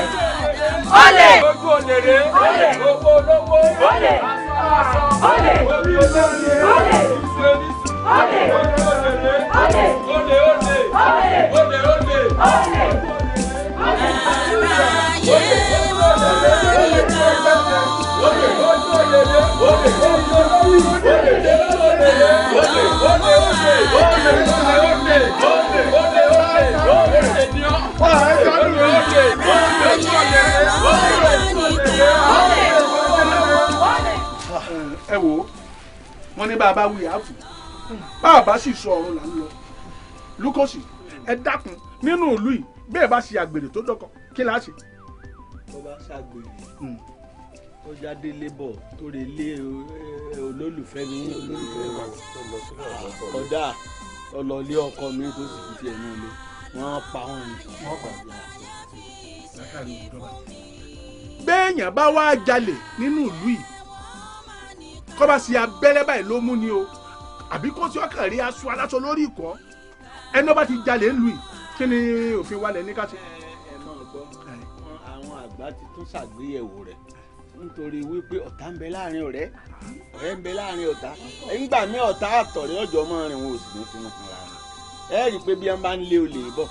L: Ẹ wo, wọ́n ní bàbá wí àfù, bàbá sì sọ ọ̀run là ń lọ. Lukosi, ẹ dákun nínú ìlú yìí bẹ́ẹ̀ bá ṣe àgbèrè tó dọ́kọ̀ kí la ṣe.
F: Tó bá ṣàgbèrè tó jáde lébọ̀ tó lè lé olólùfẹ́ mi olólùfẹ́ wa kódà ọlọ́lé ọkọ mi tó sì fi tiẹ̀ ní ilé wọ́n pa wọ́n ni.
L: Béèyàn bá wá jalè nínú ìlú yìí kọ́ bá ṣe abẹ́rẹ́ báyìí ló mú ni o, àbí kó sí ọkàn rí aṣọ aláṣọ lórí ìkọ́, ẹni ọba ti jalè ńlù yìí kí ni òfin wa lẹ̀ ní ká ṣe.
F: Ẹ máa gbọ́, àwọn àgbà ti tún ṣàgbéyẹ̀wò rẹ̀ nítorí wípé ọ̀tá ń bẹ láàrin ọ̀rẹ́, ọ̀rẹ́ ń bẹ láàrin ọ̀tá. Ńgbà mí ọ̀tá àtọ̀rẹ́ ọjọ́ mọ́ rìn wọn ò sì ní fún un ra wọn. Ẹ rí i pé bí wọ́n bá ń lé olè bọ̀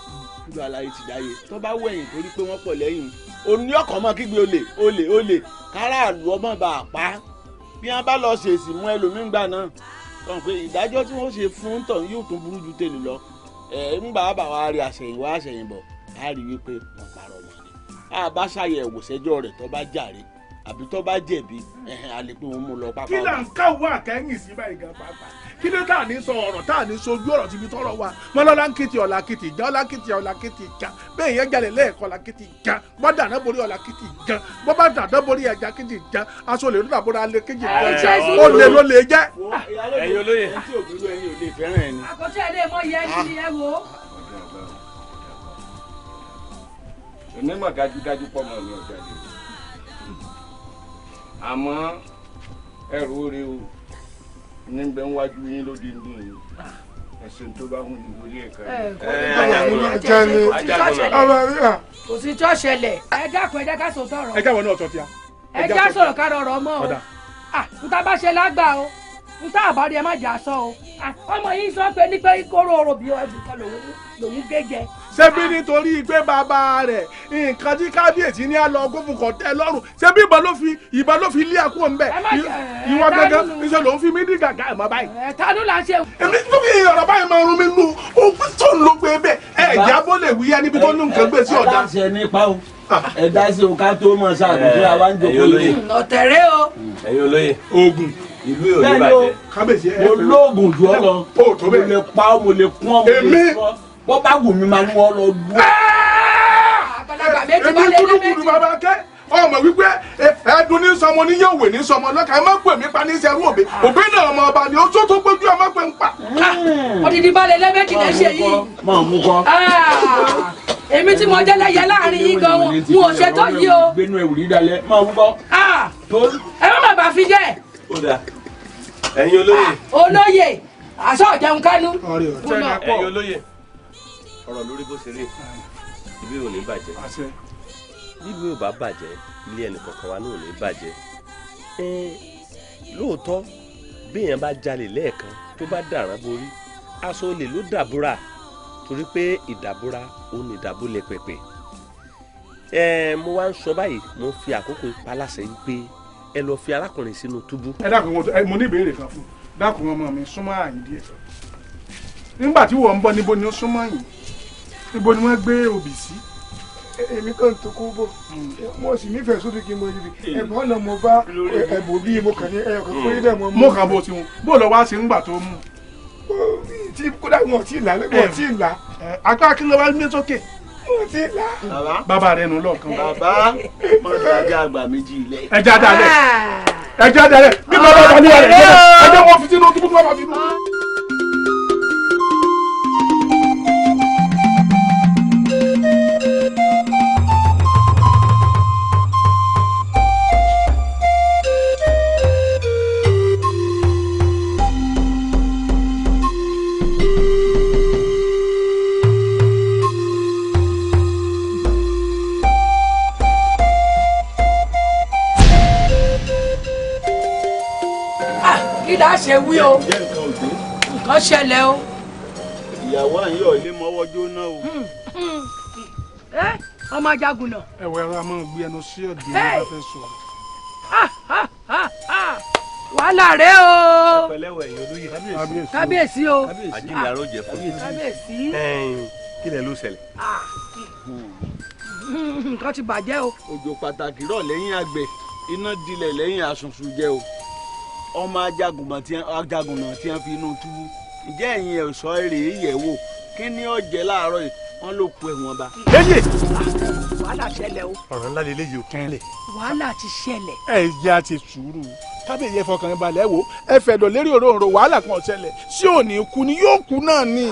F: nígbà aláyé ti dáyé tó bá wẹ̀yìn torí pé wọ́n pọ̀ lẹ́yìn òní ọkọ̀ mọ́ kígbe olè olè olè káràlú ọmọ bá a pa. Bí wọ́n bá lọ ṣèèṣì mú ẹlòmíín gbà náà tọ́ pé ìdájọ́ tí wọ́n ṣe fún tọ̀ yóò tún burú ju tèlè lọ. Ńgbà bá wa rí àṣẹ̀yìnwá àṣẹ̀yìnbọ̀ á rí wípé wọ́n parọ́ wọn ni. A bá ṣàyẹ̀wò sẹ́jọ́ rẹ̀ tó bá jàre àbí tó bá jẹ̀bi a lè pé wọ́n mú lọ pápá.
L: Kí là ń káwọ́ àkẹ́yìn sí báyìí gan pàápàá? Kí ló tà ní sọ ọ̀rọ̀ tá à ní sojú ọ̀rọ̀ síbi tọ́rọ̀ wa? Mọ́lọ́lá ń kìtì ọ̀la kìtì ìjà ọ̀la kìtì ọ̀la kìtì ìjà bẹ́ẹ̀ yẹn jalè lẹ́ẹ̀kọ́ ọ̀la kìtì ìjà bọ́dà náà borí ọ̀la kìtì ìjà bọ́bá dàdá borí ẹja kìtì ìjà aṣọ lè lóra bóra lè kejì ìjà ó lè ló lè jẹ́.
K: Ẹ̀yin olóye.
F: Ẹni tí òbí ẹ̀yin ò lè fẹ́ràn ẹni.
I: Àkọsí ẹ̀ lè mọ iye ẹni ni ẹ wò ó.
A: Onímọ̀ dájúdájú pọ̀ mọ́ mi ọ̀jà lè àmọ́ ẹrù oore o níbẹ̀ ń wájú yín lóde ní yìí ẹ̀sìn tó bá hùn ní lórí ẹ̀ka yìí.
I: Kò sí tí ó ṣẹlẹ̀. Ẹ dákun, ẹ jẹ́ ká sọ tọrọ.
L: Ẹ jáwọ́ náà sọ tíya.
I: Ẹ já sọ̀rọ̀ ká rọrọ̀ mọ́ o. N ta bá ṣe lágbà o, n ta àbárí ẹ má jà sọ o. Ọmọ yìí sọ pé ní pé kóró orò bí ẹbùn kan lòún gé jẹ.
L: Ṣebí nítorí pé bàbá rẹ̀ nǹkan tí kábíyèsí ní àlọ́ gómìnà kò tẹ́ lọ́rùn, ṣebí ìbọn ló fi lé àkúrò ńbẹ. Ìwọ gangan níṣẹ́ ló ń fi mí dí gàgà ẹ̀ mọ́ báyìí.
I: Ẹ̀tanú là ń ṣe.
L: Èmi tó fi ọ̀rọ̀ báyìí máa rún mi nù ogún tó ń lo gbé bẹ́ẹ̀ ẹ̀ jábọ́ lè wíyá níbi tó ní nǹkan gbé sí ọ̀dà.
F: Ẹ dáṣẹ nípa o, ẹ dáṣẹ o ká tó mọ̀ sáà àdúrà wa ń jókòó lóye.
I: Ọ̀tẹ̀rẹ́ o.
K: Ẹ̀yin olóye.
L: Ogun
K: ìlú yóò ní bàjẹ́.
L: Kábíyèsí ẹ
F: mo lóògùn jù ọ lọ. Mo lè pa ọ, mo lè kún ọ, mo lè fọ. Bọ́ bá wù mí máa ní wọ́n lọ dúró.
L: Èmi kúlúkúlú bàbá kẹ́ ọmọ wípé ẹdun ní sọmọ oníyàwó ní sọmọ lọ́kà ẹ má pè mí pa ní sẹ́rú òbí òbí náà ọmọ ọba ni ó tó tó gbójú ọmọ pé ń pa.
I: Odidi balẹ̀ lẹ́mẹ̀jì lẹ́ ṣe yìí.
F: Máa mú kọ́.
I: Èmi tí mo jẹ́ lẹ́yẹ láàrin yín gan wọn n ò ṣe tó yìí o.
F: Gbénu ẹ̀wù rí dalẹ̀ máa mú kọ́.
I: Ẹ má bàbá fi jẹ́.
K: Ó dáa, ẹ̀yin olóyè.
I: Olóyè aṣọ ìjẹun kánú.
K: Ẹ̀yin olóyè, ọ̀rọ̀ lórí bó ṣe rí ibi ò ní bàjẹ́. Bíbí ò bá bàjẹ́ ilé ẹnì kọ̀ọ̀kan wa náà ò ní bàjẹ́. Lóòótọ́ béèyàn bá jalè lẹ́ẹ̀kan tó bá dàrán borí aṣọ olè ló dàbúrà torí pé ìdàbúrà òun ní ìdàbúlẹ̀ pẹ̀pẹ̀. Mo wá ń sọ báyìí, mo ń fi àkókò ìpaláṣẹ wípé ẹ lọ fi arákùnrin sínú túbú.
L: Ẹ dákun, mo ní ìbéèrè kan fún dákun ọmọ mi súnmọ́ àyìn díẹ̀. Nígbà tí wọ́n ń bọ̀ níbo ni ó súnmọ́ yìí, níbo ni wọ́n gbé obì sí?
H: Èmi kàn tó kó bọ̀, mo sì nífẹ̀ẹ́ sóbì kí n mọ ibi ẹ̀bùn ọ̀nà mo bá ẹ̀bùn bí mo kàn ní ẹ̀yọ̀kan pé dẹ̀ mo mú.
L: Mo kàn bó ti wọn bó lọ wá sí ńgbà tó mú.
H: Tí kódà wọn ò tí ì là, wọn ò tí ì là.
L: Apá kí ló wá gbé sókè?
H: Wọn ò tí ì là.
L: Bàbá rẹ nù lọ́ọ̀kan.
F: Bàbá mọ̀tàjà àgbà méjì ilẹ̀.
L: Ẹja dalẹ̀, ẹja dalẹ̀ bí bàbá bá ní wàlẹ̀ ẹjẹ wọn fi sínú túbú tí wọn bá fi nù.
I: ṣe wí o nǹkan ṣẹlẹ̀ o.
F: Ìyàwó àyàn ilé mọ́wọ́ jóná o.
I: Ọmọ ajagun náà.
L: Ẹ̀wọ̀ ẹ̀rọ a máa gbé ẹnu sí ọ̀dẹ̀ ní bá fẹ́ sọ̀rọ̀.
I: Wàhálà rẹ o.
K: Pẹ̀lẹ́wọ̀ ẹ̀yin olóyè.
I: Kábíyèsí o.
K: Àjíǹde aró jẹ fún mi.
I: Kábíyèsí.
K: Kí lẹ ló ṣẹlẹ̀?
I: Nǹkan ti bàjẹ́ o.
F: Òjò pàtàkì rọ̀ lẹ́yìn àgbẹ̀, iná dilẹ̀ lẹ́yìn asunsun jẹ o. Ọmọ ajagunà tí wọ́n fi inú túbú. Ǹjẹ́ ẹ̀yin ẹ̀ṣọ́ èrè yẹ̀ wò? Kí ni ó jẹ láàárọ̀ yìí? Wọ́n ló ku ẹ̀wọ̀n ba.
I: Wàhálà ṣẹlẹ̀ o.
K: Ọ̀rọ̀ ńlá lélẹ́yìí o.
L: Kẹ́lẹ̀.
I: Wàhálà ti ṣẹlẹ̀.
L: Ẹ jẹ́ àti sùúrù. Kábíyèsí ẹ fọkàn balẹ̀ wò ẹ fẹ̀dọ̀ lérí òróǹro wàhálà kan ṣẹlẹ̀ sí òní kú ni yóò kú náà ni.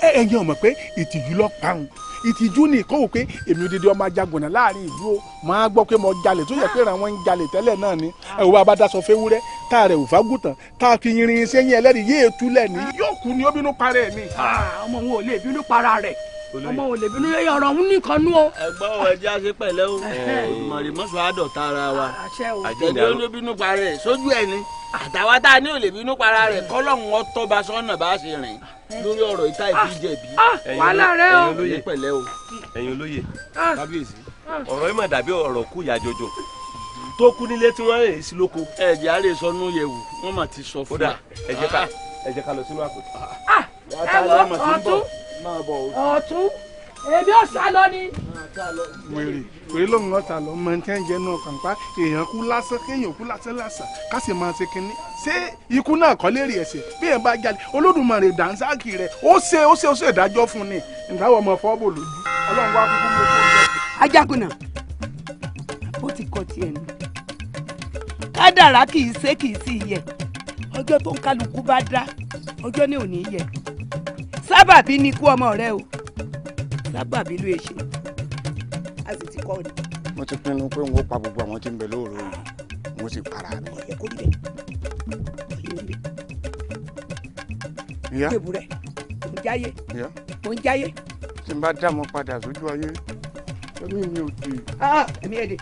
L: Ẹ̀yin ò mọ̀ pé ìtìjú ló pa òun. Ìtìjú ni kó wò pé èmi odidi ọmọ ajagunà láàrin ìlú o máa gbọ́ pé mo jalè tó yẹ pé ra wọn ń jalè tẹ́lẹ̀ náà ni. Ẹ wò bá a bá daṣọ fẹ́wúrẹ́ tá a rẹ̀ ò fagùtàn tá a fi irin sẹ́yìn ẹlẹ́rìí yéé túlẹ̀ ni yóò kú ni ó bínú parẹ́ ni.
I: Ọmọ òun ò lè bínú para rẹ̀, ọmọ ò lè bínú yẹ ọ̀rọ̀ òun nìkan nú o.
F: Ẹgbọ́n ò ẹjẹ́ àṣẹ pẹ̀lẹ́ o, mọ̀rìmọ́sọ àdọ̀tà ara wa. Àjẹjọ́ ló bínú para rẹ̀ sójú ẹ̀ ni àtàwa tá a ní ò lè bínú para rẹ̀ kọ́lọ́hún ọtọ́ba sọ́nà bá ṣe rìn lórí ọ̀rọ̀ ìta ìbí jẹ̀bi.
I: Wàhálà rẹ o.
F: Pẹ̀lẹ́ o.
K: Ẹ̀yin olóyè.
F: Kábíyèsí.
K: Ọ̀rọ̀ yìí mà dàbí ọ̀rọ̀ kú ìyá jọjọ tó kú nílé tí wọ́n rìn sí lóko.
F: Ẹ̀jẹ̀ á lè sọnú yẹ̀wù wọ́n mà ti sọ fún wa.
K: Ẹ jẹ́ ká lọ sínú àpótí.
I: Ẹ wo ọ̀tún ọ̀tún èmi ò sá lọ ni.
L: Wèrè wèrè lóun ọ̀tà lọ mọ tí ń jẹ náà kànpá èèyàn kú lásán kéèyàn kú lásán lásán ká sì máa ṣe kínní ṣé ikú náà kọ́ lérí ẹ̀ṣẹ̀ bí èèyàn bá jalè Olódùmarè dànsákì rẹ̀ ó ṣe ó ṣe ó ṣe ìdájọ́ fún ni ìdáwọ̀ ọmọ fọ́ọ̀bù lójú Ọlọ́run wá kúkú mú kó jẹ́.
I: Ajagunà bó ti kọ tiẹ̀ nù kádàrá kì í ṣe kì í sì yẹ ọjọ́ tó ń kálukú bá dá ọjọ́ ní òní yẹ sábàbí ni ikú ọmọ rẹ o sábàbí ló ṣe a sì ti kọ́ ọ ni.
A: Mo ti pinnu pé n ó pa gbogbo àwọn tí ń bẹ lóòrò yìí n ó sì para mi.
I: Ọ̀yẹ́ kò rí bẹ́ẹ̀ ọ̀yẹ́ rí bẹ́ẹ̀.
A: Ìyá
I: gbèbú rẹ̀ mò ń jáyé mò ń jáyé.
A: Tí n bá dá mọ padà sójú ayé ẹ̀mí mi ò dé.
I: Ẹ̀mí ẹ̀ dé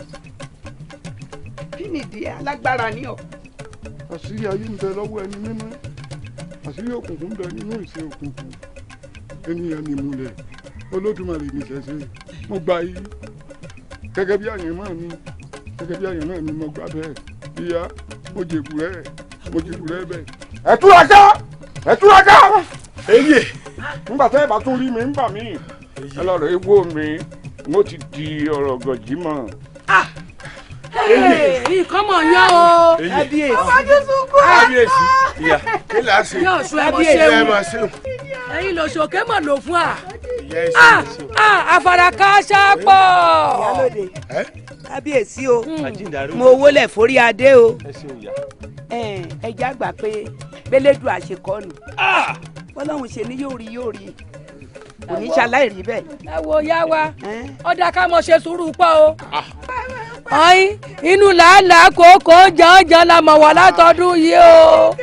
I: kí ni ìdí alágbára ní ọ.
A: Àṣírí ayé ń bẹ lọ́wọ́ ẹni mímọ́, àṣírí òkùnkùn ń bẹ nínú ìṣe òkùnkùn, ènìyàn ni ìmùlẹ̀ Olódùmarè ní ìṣẹ̀ṣe mo gbà yí gẹ́gẹ́ bí àyànmọ́ mi gẹ́gẹ́ bí àyànmọ́ mi mo gbà bẹ́ẹ̀ ìyá mo jèbù rẹ bẹ́ẹ̀. Ẹ túra ká ẹ túra ká èyí nígbà tẹ́ ẹ bá tún rí mi ń bà mí ẹ lọ́rọ̀ ewo mi mo ti di ọ̀rọ̀ gọ̀jímọ̀.
I: Nǹkan mọ̀ yán o.
F: Kábíyèsí.
I: Ọmọdé sunkún.
F: Kábíyèsí. Ìyá kí là á ṣe.
I: Yóò sún ẹ mọ̀ ṣeun. Ẹ̀yin lòṣòkè mọ̀ lò fún wa. Àfàràkàṣà pọ̀.
Q: Ìyálóde. Kábíyèsí o. Mo wólẹ̀ forí adé o. Ẹ já gbà pé gbélédù àṣekọ́nù. Bọ́lọ́hún ṣe ni yóò rí yóò rí. Kò ní ṣaláì rí bẹ́ẹ̀.
I: Ẹ wo yá wa, ọ̀dà ká mọ̀ ṣe sùúrù pọ̀ o. Ọyìn inú làálàá kòókòó jàǹjàǹ la mọ̀ wá látọdún yìí o.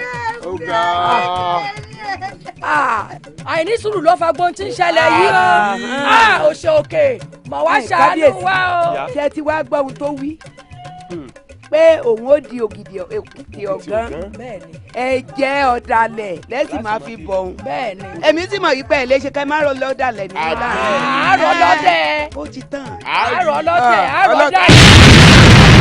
I: Àìní sùúrù ló fa gbóhùn tí ń ṣẹlẹ̀ yìí o. Òṣè òkè mọ̀ wá ṣàánú wa o.
Q: Ṣé ti wá gbọ́ ohun tó wí pé òun ó di ògidì ọ̀gán ẹ jẹ́ ọ̀dàlẹ̀ lẹ́sìn máa fi bọ̀ òun. Èmi sì mọ̀ wípé ẹ lè ṣe ká má rọ lọ́dàlẹ̀ nínú láàrin.
I: Àárọ̀ lọ́dẹ̀.
Q: Ó ti tán.
I: Àárọ̀ lọ́dẹ̀ àárọ̀ lọ́dẹ̀.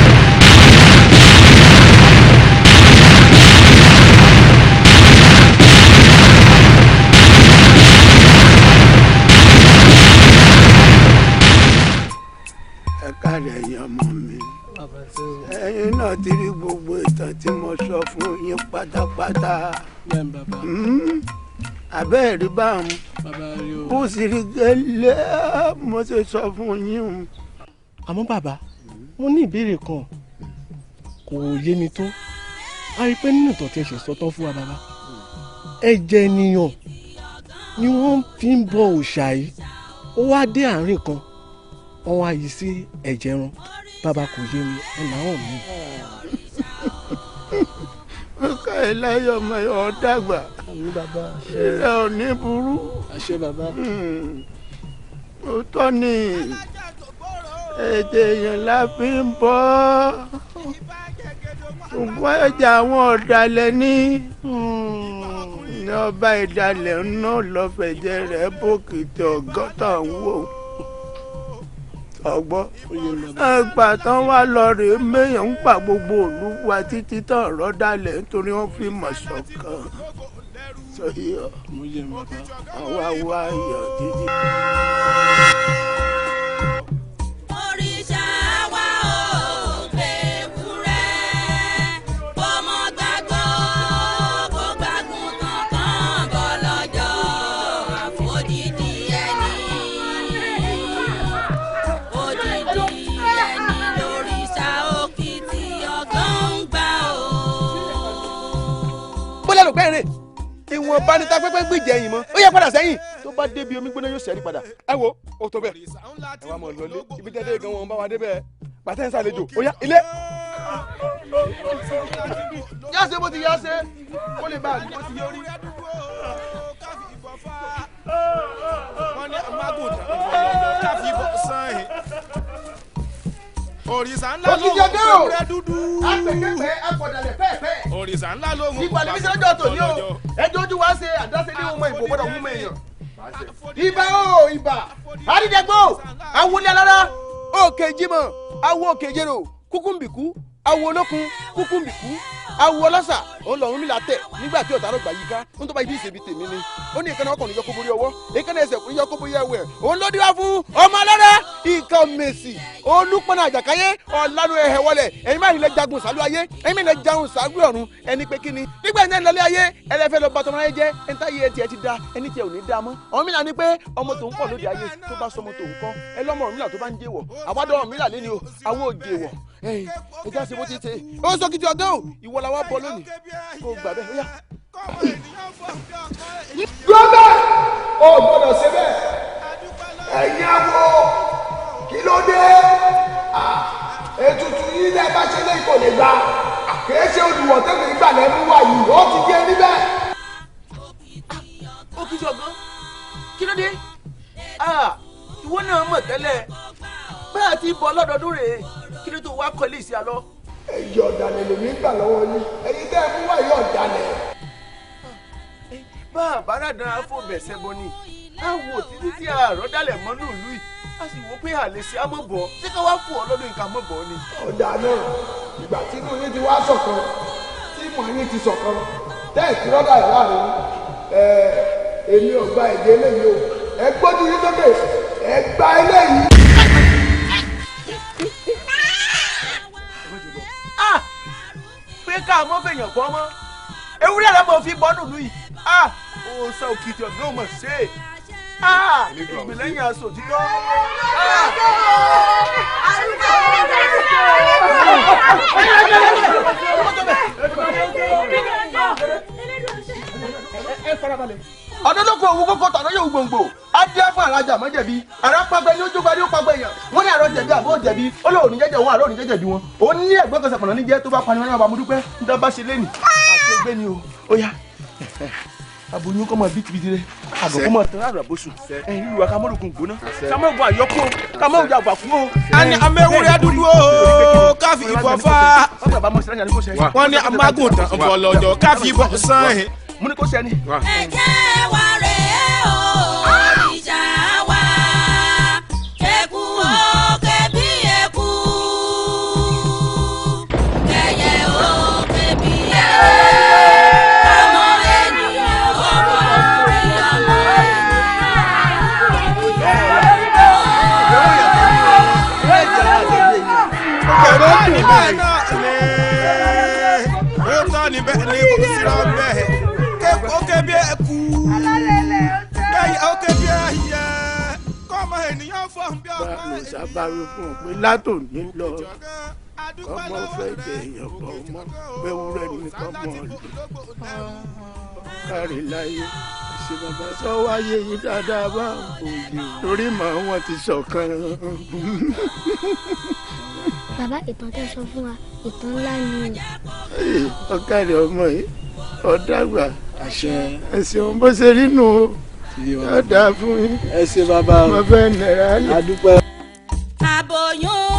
R: Ẹ káàárọ̀ ẹ̀yin ọmọ mi, ẹ̀yin náà ti rí gbogbo ìtàn tí mo sọ fún yín pátápátá. Àbẹ́ẹ̀ rí báwọn bó sì rí gẹ́lẹ́ mo ṣe sọ fún yín.
S: Àmọ́ bàbá, mo ní ìbéèrè kan kò yé mi tó. A rí i pé nínú ìtàn tí ẹ ṣe sọ tán fún wa bàbá, ẹ̀jẹ̀ ènìyàn ni wọ́n fi ń bọ òòṣà yìí. Ó wá dé àárín kan wọ́n wá yí sí ẹ̀jẹ̀ ran. Bàbá kò yé mi, ọ̀nà àwọn mi.
R: Ọkọ ẹ láyọ̀ ọmọ ẹ ọ̀ dàgbà. Ilé ò ní burú.
S: Àṣẹ bàbá.
R: Òótọ́ ni èdè èèyàn la fi ń bọ́. Ṣùgbọ́n ẹ̀jẹ̀ àwọn ọ̀dàlẹ̀ ní ní ọba ìdàlẹ̀ náà lọ́fẹ̀jẹ̀ rẹ̀ bókìtì ọgọ́ta ń wò ọgbọ́. Ẹgbà tán wá lọ rèé méyàn ń pa gbogbo òlu wa títí tán ọ̀rọ̀ dalẹ̀ nítorí wọ́n fi mọ̀ ṣọ̀kan. Sọyọ àwa wá yọ títí.
C: Òrìṣà wa ò gbèwúrẹ́, kó mọ gbàgbọ́, kó gbàgùn kankan bọ̀ lọ́jọ́ àfojìdí ẹni. Odidi ẹni lòrìṣà òkìtì ọ̀gán ń gbà o.
D: Bólẹ̀ ló pẹ́ẹ́rẹ́ ìwọ̀n bá ní ta pẹ́pẹ́ gbìjẹ yìí mọ́, ó yẹ padà sẹ́yìn tó bá débi omi gbóná yóò sẹ́rí padà.
L: Ẹ wo o tó bẹ́ẹ̀, ẹ wá mọ̀ lọlé ibi tẹ́tẹ́ gan wọn bá wa débẹ̀ bàtẹ́ ń sàlejò ó yá ilé.
D: Yá ṣe bó ti yá ṣe kó lè bá àdúgbò ti yọrí.
T: Wọ́n ní amágùntàn káfí bọ́ sàn. Òrìṣà ńlá ló ń ewúrẹ́ dúdú.
D: Apẹ̀kẹ́pẹ́ akọ̀dàlẹ̀ pẹ́ẹ̀pẹ́.
T: Òrìṣà ńlá ló ń
D: Ìpàdé mi sọ́jọ́ tòní o, ẹjọ́ ojú wa ṣe àdáṣe ní ọmọ ìbò gbọ́dọ̀ mú mi èèyàn. Ibà o ibà, àrídẹ́gbò, awolé alára, òkè jímọ̀, awo òkè jèrò, kúkúmbìkú, awo olókun, kúkúmbìkú, awo ọlọ́sà, òun lọ́run mi là tẹ̀ nígbà tí ọ̀tá rògbà yíká, ń tó bá ibi ìṣèbí tèmi ni. Ó ní ìkànnì ọkùnrin yọkó borí ọwọ́, ìkànnì ẹsẹ̀ ọkùnrin yọkó borí ẹwẹ̀, òun ló díwá fún ọmọ alára, ìkan mèsì, olúpọ̀nà àjàkáyé, ọ̀lànà ẹ̀hẹ̀ wọlé, ẹ̀yin máa ilẹ̀ jagun sálú ayé, ẹ̀yin máa ilẹ̀ jagun sálú ọ̀run, ẹni pé kíni. Nígbà yẹn lọlé ayé, ẹlẹ́fẹ́ lọ bá tọmọ ayé jẹ́, ẹni táyé tiẹ̀ ti da, ẹni tiẹ̀ ò ní da mọ́. Ọ̀rúnmìlà ni pé ọmọ tòun pọ̀ lóde ayé tó bá sọmọ tòun kọ́, ẹ lọ́mọ Ọ̀rúnmìlà tó bá ń jẹ́wọ̀, àwádọ́ Ọ̀rúnmìlà lé ni o, àwọn ò jẹ́wọ̀. Ẹ já ṣe bó ti ṣe. Ó sọ kìtì ọ̀gá o, ìwọ la wá bọ lónìí, kó o gbà bẹ́ẹ̀, ó yá.
H: Dúró bẹ́ẹ̀, o gbọ́dọ̀ ṣe bẹ́ẹ̀. Ẹ̀yin awo, kí ló dé? Ètùtù yìí lẹ́ bá ṣe lé kò lè gbà. Kìí ṣe olùwọ̀ tẹ́lẹ̀ ìgbà lẹ́nu wà yìí, ó ti di ẹni bẹ́ẹ̀.
D: Ó kìtì ọ̀gán, kí ló dé? Ìwọ náà mọ̀ tẹ́lẹ̀, bẹ́ẹ̀ ti bọ̀ lọ́dọọdún rèé, kí ló tó wá kọ́ ilé ìsìn àlọ́?
H: Ẹ̀yin ọ̀dàlẹ̀ lèmi gbà lọ́wọ́ yín, ẹ̀yin tẹ́ ẹ mú wá yìí ọ̀dàlẹ̀.
D: Bá a bá ràdán afọbẹ̀sẹ̀ bọ ni, a wò títí tí àárọ̀ dálẹ̀ mọ́ ní ìlú yìí, a sì wò pé àlè ṣe amọ̀bọ̀, ṣé ká wá fún ọ lọ́dún nǹkan mọ̀bọ̀ ni.
H: Ọ̀dà náà, ìgbà tí inú yín ti wá ṣọ̀kan, tí ìmọ̀ yín ti ṣọ̀kan, tẹ́ ẹ̀ tí rọ́dà ẹ̀ láàrin èmi ò gba ẹ̀jẹ̀ eléyìí o, ẹ gbójú yín sókè, ẹ gba eléyìí.
D: Pé ká mọ́ fèèyàn bọ́ mọ́, ewúrẹ́ rẹ̀ mọ̀ fi bọ́ nùlú yìí. Ó sọ òkìtì ọ̀gbìn ò mọ̀ ṣe é. Ìgbìlẹ́yìn aṣọ òtítọ́. Ọdún ló kó owó kókó tàná yóò gbòǹgbò. Adé fún alájà mọ́jẹ̀bi. Àrà pàgbẹ́ ní ojú gbadé ó pàgbẹ́ èèyàn. Wọ́n ní àrò jẹ̀bi àbó jẹ̀bi. Ó lóun ní jẹ́jẹ̀ òun àrò ní jẹ́jẹ̀ bí wọn. Òun ní ẹ̀gbọ́n kan sàpọ̀nà níjẹ́ tó bá pani wọn ní bàbá mo dúpẹ́. Ń dá bá ṣe lénìí. Àṣegbé ni o. Ó yá. Aboyún kọ́ mọ bìtìbìtì rẹ. Àgọ̀ kọ́ mọ tán àrà bóṣù. Ẹ̀yin ìlú wa ká mọ́rùkún gbóná. Ká mọ́rùkún àyọkú o. Ká mọ́rùkún àgbàkú o.
T: A ní amẹ́wúrẹ́ dúdú o, káfí ìbọn fá. Wọ́n ní amágùntàn bọ̀lọ̀jọ̀ káfí ìbọn sàn.
D: Mo ní kó sẹ́ni.
C: Ẹ̀jẹ̀ wa rèé o, òrìṣà wa. Eku òkè bí eku. Kẹyẹ òkè bí ẹyẹ. Ọmọ ènìyàn ó bọ̀ lórí ọmọ
T: Kẹ̀rọ níbẹ̀ náà ni ó tọ́ níbẹ̀ ni kò sí rọ́ bẹ́ẹ̀. Kéku ó ké bí eku. Kẹyẹ ó ké bí ẹyẹ. Kọ́mọ ènìyàn fọ́ bí ọmọ.
R: Bá mi sábàrú fún un pé látòní lọ kọ́mọ fẹ́ jẹ èèyàn bọ̀ mọ́ pé wúrẹ́ ní kọ́mọ lò kárí láyé. Ṣe bàbá sọ wáyé yìí dáadáa bá torí màá wọn ti ṣọ̀kan.
U: Bàbá, ìtàn tẹ́ sọ fún wa, ìtàn ńlá ni o.
R: Ọ̀kadì ọmọ yìí ọ̀dàgbà ẹ ṣeun bó ṣe rí nù o, yóò dáa fún yín.
F: Ẹ ṣe bàbá o,
R: mo fẹ́ nira lè.
F: A dúpẹ́.
C: Aboyún